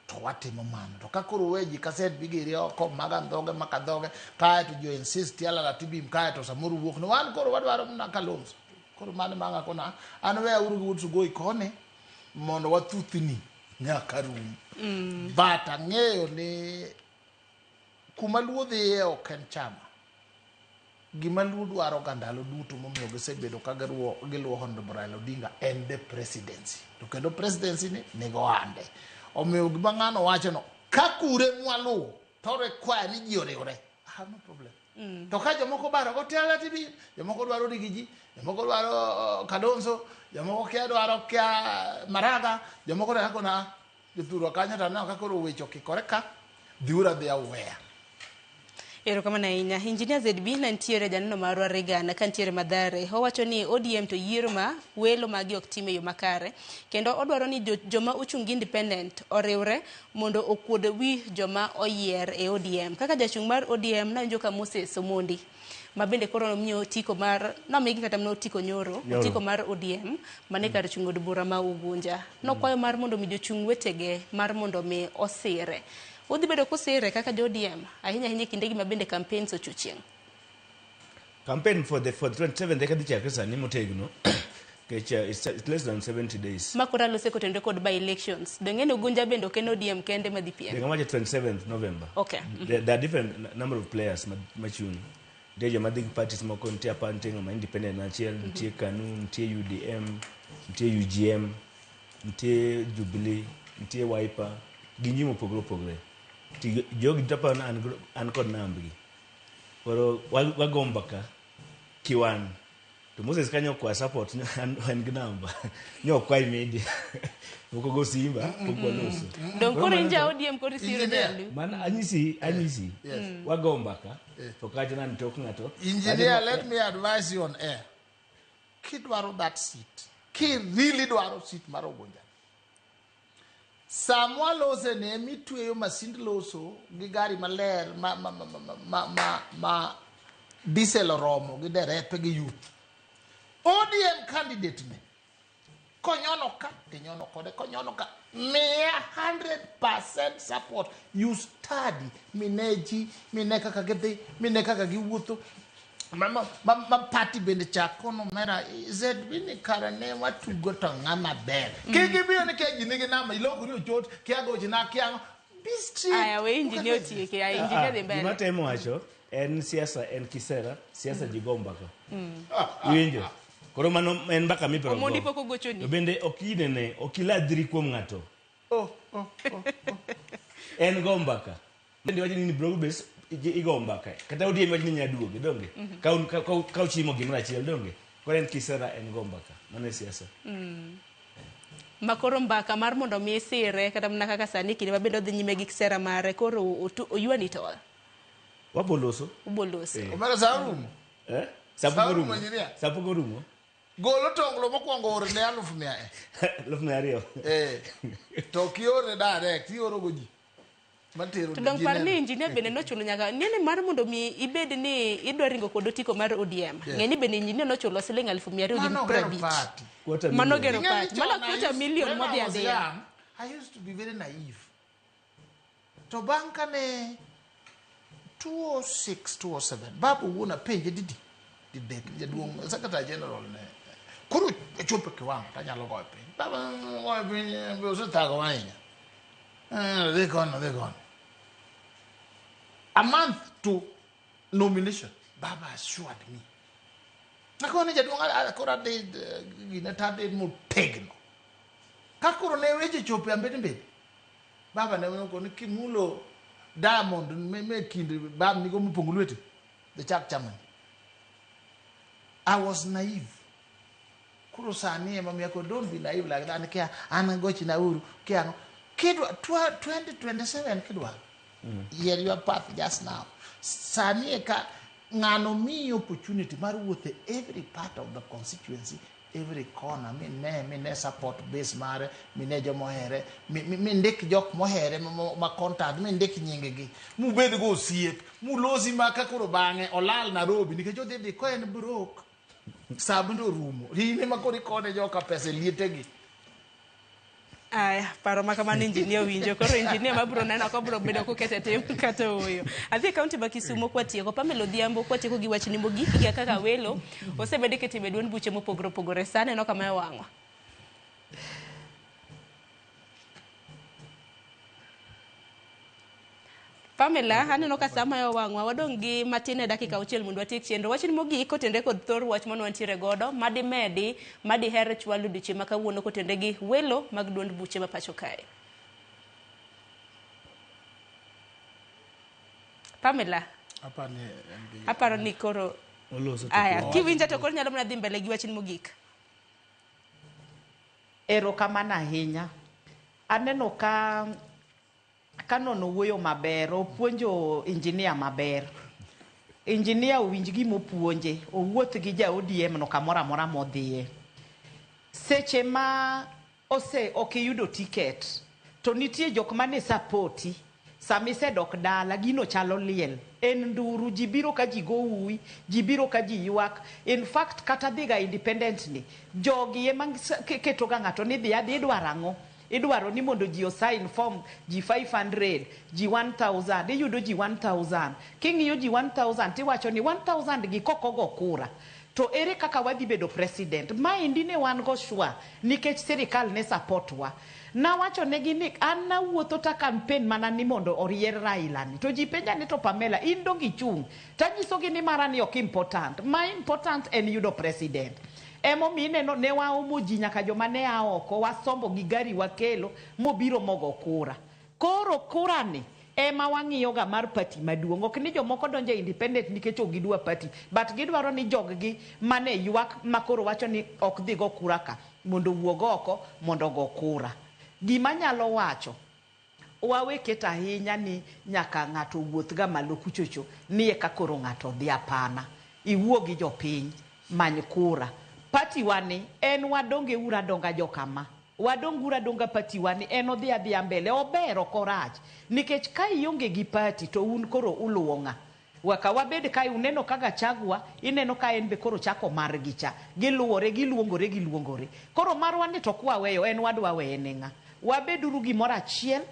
to watimo mano. To ka koro weji kaset bigiri oko maga ndhoge maka dhoge kae to jo insist yala tibim kae to samoro wuok ni wan koro wadwaro mana Kalonzo. Koro mano manga kona an we uru gi wuod Sugoi koni mondo wathuthni nyaka rum. But ang'eyo ni kuma Luo dhiye ok en chama. Gima Luo dwaro ga ndalo duto momiyo gisebedo ka giluwo Honorable Raila Odinga en the presidency. To kendo presidency ni nigo ande. Omiyo gima ng'ano wacho no, ka kure mwaluwo to require ni ji oriwre. I have no problem. To ka jomoko baro go tiala tibi, jomoko dwaro Rigiji, jomoko dwaro Kalonzo, jomoko kia dwaro kia Maraga, jomoko dwaro kona jothurwa kanyo to aneno ka koro weche okikore ka, dhiuru adhiya uweya. Erokamano ahinya. Engineer ZB ne nitiere janeno marwa Regan ka nitiere Mathare. Owacho ni ODM to yiero ma welo magi ok tim e yo makare. Kendo odwaro ni joma ochung' gi independent oriwre mondo okuod wi joma oyier e ODM. Kaka jachung' mar ODM nawinjo ka Moses Omondi ma bende koro nomiyo otiko mar nomigi kata mana otiko nyoro, otiko mar ODM mane kar chung' od bura ma Ugunja. Nokwayo mar mondo mi jochung' wetege mar mondo mi osire. Udhi bedo kusire kaka jo ODM ahinya ahinya e kindegi ma bende campaigns ochochieng'. Campaign for the 27th eka dhi chakre sani motegno nikech it's less than 70 days. Ma koro alose kotenore kod by elections. Dong' en Ugunja bende ok en ODM kende madhi piem. Dong' awacho 27th November. Okay. There are different number of players machung'. Nitie joma dhi gi parties moko, nitie apa, nitie ng'ama independent achiel, nitie KANU, nitie UDM, nitie UGM, nitie Jubilee, nitie Wiper, gi ji mopogore opogore. Jogi duto aparo ni an kod nambgi. Koro wago mbaka kiwan To Moses kanyo okwa support ni an en gi namba. Nyo okwa media. Pok ogo simba, pok waloso. Dong koro mano in ja to- ODM koro isiro Engineer. jalu. Mano anyisi, anyisi. Yes. Wago mbaka. To kacha nani tok ng'ato. Engineer, let me advise you on air. Kidwaro that seat, ki really dwaro seat mar Ugunja. Samwa lose ne mitweyo masind loso gi gari maler ma ma ma ma ma, ma, ma diesel oromo gi derepe gi youth. ODM candidate ne konyono ka tinyono kode konyono ka miya 100% support you study mine ji mine kaka gidhi mine kaka giwuotho ma, ma, ma, ma party bende chak kono mera ZB ni kara ne watugo to ng'ama ber kik ibiro ni kia ji nigi namba ilokori ochot kia gochna kia ang'o. Be strict. Aya, we engineer otieke. Aya, engineer dhi mbele. Gima temo wacho en siasa en kisera, siasa ji go mbaka. Iwinjo? Koro mano en mbaka mibiro go. Omondi pok ogochoni. To bende ok inene, ok iladhri kuom ng'ato. Oh, oh, oh. En go mbaka. Bende wacho ni broad base igo mbaka. Kata ODM wacho ni nyaduoge, donge? Ka un- ka- ka- ka uchimo gimoro achiel, donge? Koro en kisera en go mbaka. Mano e siasa. Ma koro mbaka mar mondo mi isire kata mana kaka sani kinde ma bende odhi nyime gi sera mare koro oywani tol. Wabo loso. Ubo loso. Eh. Omera sa orumo. Eh? Sa pok Sa orumo, orumo. engineer. Sa pok orumo. Gol otonglo mokwongo orne 1,100 e. 2,200. Eh. To kiore direct, ioro go ji. Matero To ne dong ji par ni neno. engineer bende nochulo nyaka nene mar mondo mi ibed ni idwa ringo kod otiko mar ODM. Yeah. Ng'e ni bende engineer nochulo siling 250. Mano gero party. Quarter Mano million. gero Ing'e ni party. Mano chon I quarter used- million when modhi I was adhiya. young, I used to be very naive. To bang' kane 206, 207, babu wuon apenje didi didek jaduong' secretary general ne koro ochopo e kiwango tanyalo goyo piny. Baba goyo piny be osethagowa ahinya. Eh, Dhi kono, dhi kono. A month to nomination, Baba assured me. Akone jaduong' koro adhi gine to adhi motegno. Ka koro ne weche chopo e ambede Baba ne okoni kimulo diamond me, me kind bab nigo mopong'o lweti, dhi chak chamani. I was naive. Koro sani ema miya koro don't be naive like that. Kia an gochna uru, kia ang'o. Kidwa 2027 kidwa. Yier your path just now. Sani eka ng'ano miyi opportunity mar wuotho e every part of the constituency, every corner, mine mine support base mare, mine jomohere, mindik jok mohere ma contact, mindik nying gi, mubed go osiep, mulosi ma ka koro bang'e olal Nairobi nikech odhi dhi ka en broke. Sabno orumo. In ema koro ikone joka pesa e lietegi. Aya, paro ma kamano engineer winjo. Koro engineer mabro neno ka obro bedo kokete tim kata ooyo. Adhi e kaunti ma Kisumo kwatieko. Pamela Odhiambo kwatieko gi wachni mogik gi kaka welo osebed kitimo e duond buche mopogore opogore. Sa neno kama e wang'wa. Pamela, aneno ka sama e wang'wa wadong' gi matin e dakika auchiel mondo watiek chenro. Wachni mogik kotenre kod thor wach mane wantiere godo, madimedi, madiher chwalo odiochieng' ma kawuono kotenre gi welo mag duond buche ma pacho kae. Pamela, Apani en gi- aparo ni koro Oloso to aya, koro. kiwinja to koro nyalo mana dhi mbele gi wachni mogik. Erokamano ahinya. Aneno ka Canon owuoyo maber, opuonjo engineer maber. Engineer owinj gima opuonje, owuoth gi ja ODM no kamoro amora modhiye. Seche ma ose ok iyudo ticket, to nitie jok mane sapoti, sama isedok dala, gino chalo liel. En nduru, ji biro ka ji go uwi, ji biro ka ji ywak. In fact, kata dhiga independent ni, jogi ema ketoga ng'ato ni dhi adhi idwaro ang'o? Idwaro ni mondo ji osign form ji 500, ji 1000, iyudo ji 1000. King'iyo ji 1000 tiwacho ni 1000 gi kok ogo kura, to ere kaka wadhi bedo president? Maendi ne wan go sure nikech sirikal ne support wa. Nawacho negi ni an nawuotho ta campaign mana ni mondo orier Raila ni. To ji penja ni to Pamela, in donge ichung'? Tanyisogi ni mara ni ok important. Ma important en yudo president. Emomiyo ineno ne waomo ji nyaka joma ne a oko, wasombo gi gari wakelo, mobiro mogo kura. Koro kura ni ema wang'iyo ga mar party maduong'. Ok ni jomoko donjo e independent nikech ok gidwa party, but gidwaro ni jog-gi mane ywak makoro wacho ni ok dhi go kura ka mondo owuog oko mondo ogo kura. Gima anyalo wacho, wawe keto ahinya ni nyaka ng'ato owuoth ga malo kuchocho ni eka koro ng'ato dhi apana. Iwuo gi jopiny, many kura. Party wa ni en wadonge uru adonga jokama. Wadong uru adonga party wa ni en odhi adhiya mbele. Ober ok orach. Nikech ka ionge gi party to un koro uluwo ng'a? Waka wabed kae uneno ka Gachagua ineno ka en be koro chako margi cha. Giluwore giluongore giluongore. Koro marwa ni to kwaweyo en wadwa weye ne ng'a? Wabeduru gimoro achiel,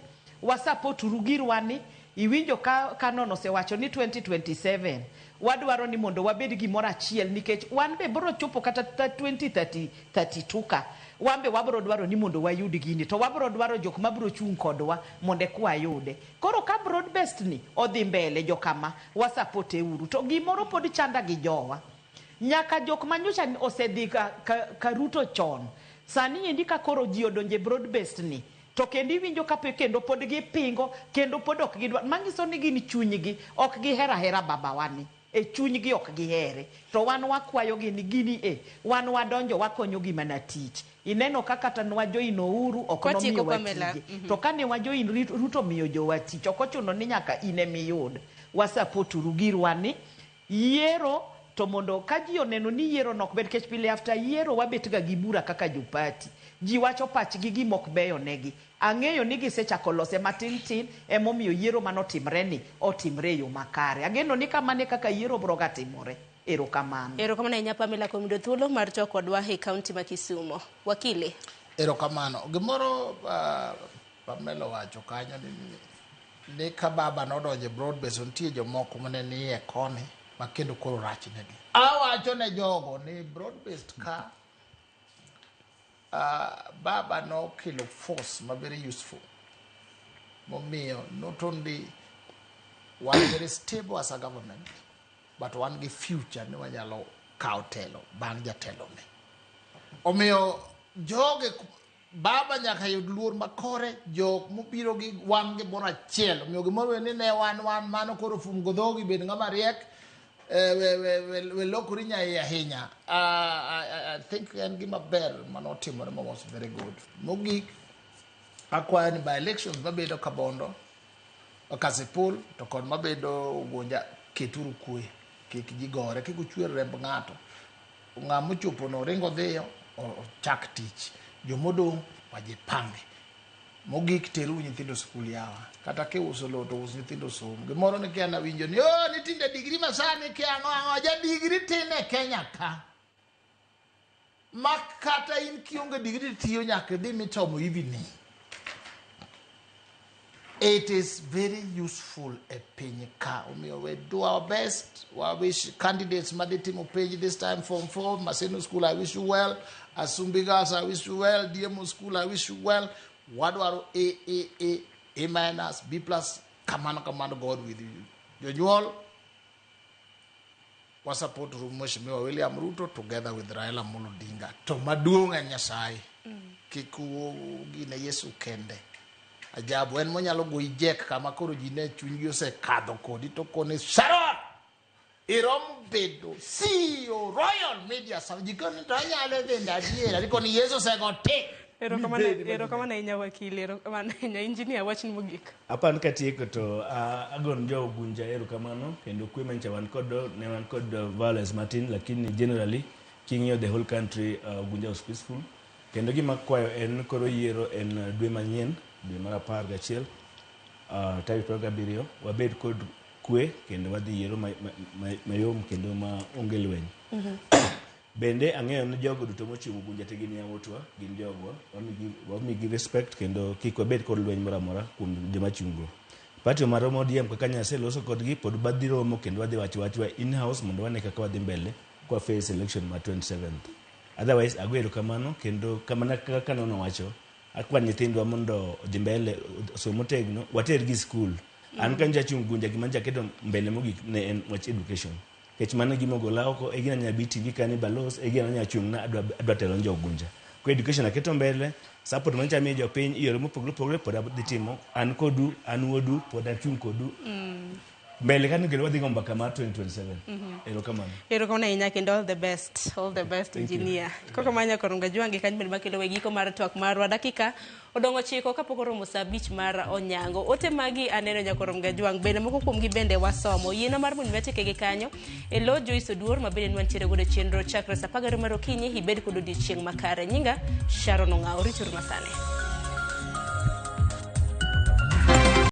wa support uru girwa ni. Iwinjo ka Canon osewacho ni 2027 wadwaro ni mondo wabed gimoro achiel nikech wan be bro chopo kata 2032 ka wan be wabro dwaro ni mondo wayud gini to wabro dwaro jok mabro chung' kodwa mondo eka wayude. Koro ka broad based ni odhi mbele jokama wa support e uru. To gimoro pod chanda gi jowa. Nyaka jok manyocha osedhi ka Ruto chon. Sani endi ka koro ji odonje broad based ni to kendo iwinjo ka kendo pod gipingo kendo pod ok gidwa manyiso ni gin chunygi ok gihero ahera babawa ni e chunygi ok gihere to wan wakwayogi ni gini e wan wadonjo wakonyogi mana tich ineno ka kata nwajoin Uhuru ok Kwatieko nomiyowa Pamela, tije to kane wajoin Ruto miyo jowa tich ok ochuno ni nyaka in emiyud wa support uru girwa ni yiero to mondo ka ji oneno ni yiero no ok ber nikech pile after yiero wabet ga gi bura kaka jopati ji wacho pachgi gima ok beyo negi ang'eyo ni gisechako lose matin tin emomiyo yiero manotimre ni otimre e yo makare ageno ni kamano e kaka yiero bro ga timore erokamano Erokamano ahinya Pamela kuom yudo thuolo mar twak kodwa e kaunti ma Kisumo. Wakili. Erokamano. Gimoro Pamela owacho kanyo ni ka baba nodonjo e broad base nitie jomoko mane nie koni ma kendo koro rach negi. Awacho ne jogo ni broad based ka baba nokelo force ma very useful momiyo not only wan very stable as a government but wan gi future ni wanyalo kawo telo bang' jatelo ni. Omiyo joge baba nyaka yud luor makore jok mobiro gi wan gimoro achiel omiyo gimoro ni ne wan mano koro fungo dhogi bed ng'ama riek we lokori nyaiye ahinya. I think en gima ber manotimore ma was very good. Mogik akwayo ni by elections mabedo Kabondo Kasipul to kod mabedo Ugunja keturu kwe kik ji gore kik uchwer remb ng'ato ng'ama ochopo no ringo dhiyo ochak tich jomodong' wajipange mogik teru nyithindo skul yawa kata kiuso lowo to us nyithindo som gimoro ni kia nawinjo ni oh ni tinde digri masani kia ang'o ang'o ja digri tin e Kenya ka ma kata in kionge digri tiyo nyaka idhi mitomo evening it is very useful e piny ka omiyo we do our best wa wish candidates madhi timo penj this time form 4 Maseno school I wish you well Asumbi girls I wish you well DMO school I wish you well wadwaro A A A A minus B plus kamano kamano God with you jonyuol wa support Mheshimiwa William Ruto together with Raila Amolo Odinga to maduong' en Nyasaye kik gine Yesu kende ajabu en monyalo goyi jek kama koro ji ne chunygi osekadho kodi to koni Sharon iromo bedo CEO Royal Media Service ji koni to anyalo bende adiera nikoni Yesu osego tik Erokamano ahinya wakili, erokamano ahinya engineer, wachni mogik. Apan katieko to agon jo Ugunja erokamano kendo kwe manyicha wan kod ne wan kod violence matin lakini generally king'iyo the whole country Ugunja was peaceful kendo gima kwayo en koro yiero en dwe manyien dwe mar 11 tarik 27 wabed kod kwe kendo wadhi yiero mayom kendo ma onge lweny. Bende ang'eyo ni jogo duto mochung' Ugunja te gin yawuotwa, gin jogwa, wamigi respect kendo kik wabed kod lweny moro amora kuom joma chung' go. Party marwa ma ODM kaka nyaseloso kodgi pod wadhi romo kendo wadhi wacho wachwa in house mondo wane kaka wadhi mbele kwa face election ma 27th. Otherwise ago erokamano kendo kamana kaka nono wacho akwa nyithindwa mondo odhi mbele osom motegno watergi skul. An ka nyocha achung' Ugunja gima nyocha aketo mbele mogik ne en wach education. Nikech mano e gima ogola oko e gima anya bi TV ka ni balos e gima anya chung' na adwa telo ne jo Ugunja. Ko education aketo mbele, support manyicha amiyo jopiny e yore mopogore opogore pod adhi timo. An kodu, an wuodu, pod achung' kodu. Mbele kanyo kendo wadhi go mbaka mar 2027. Erokamano. Erokamano ahinya kendo all the best, all the best. Thank you. Engineer. Koko manya korunga jwangi kanyo bende makelo we giko mar twak marwa dakika odong'o 9 kapok oromo saa 5 mar onyango. Ote magi aneno nyakoromga jwang' bende moko kuomgi bende wasomo. Yiena mar mondo watieke gi kanyo e lo Joyce Oduor ma bende nwantiere godo e chenro chakre saa 12 mar okinyi ibed kod odiochieng' makare. Nyinga Sharon Ong'awo, rituru masani.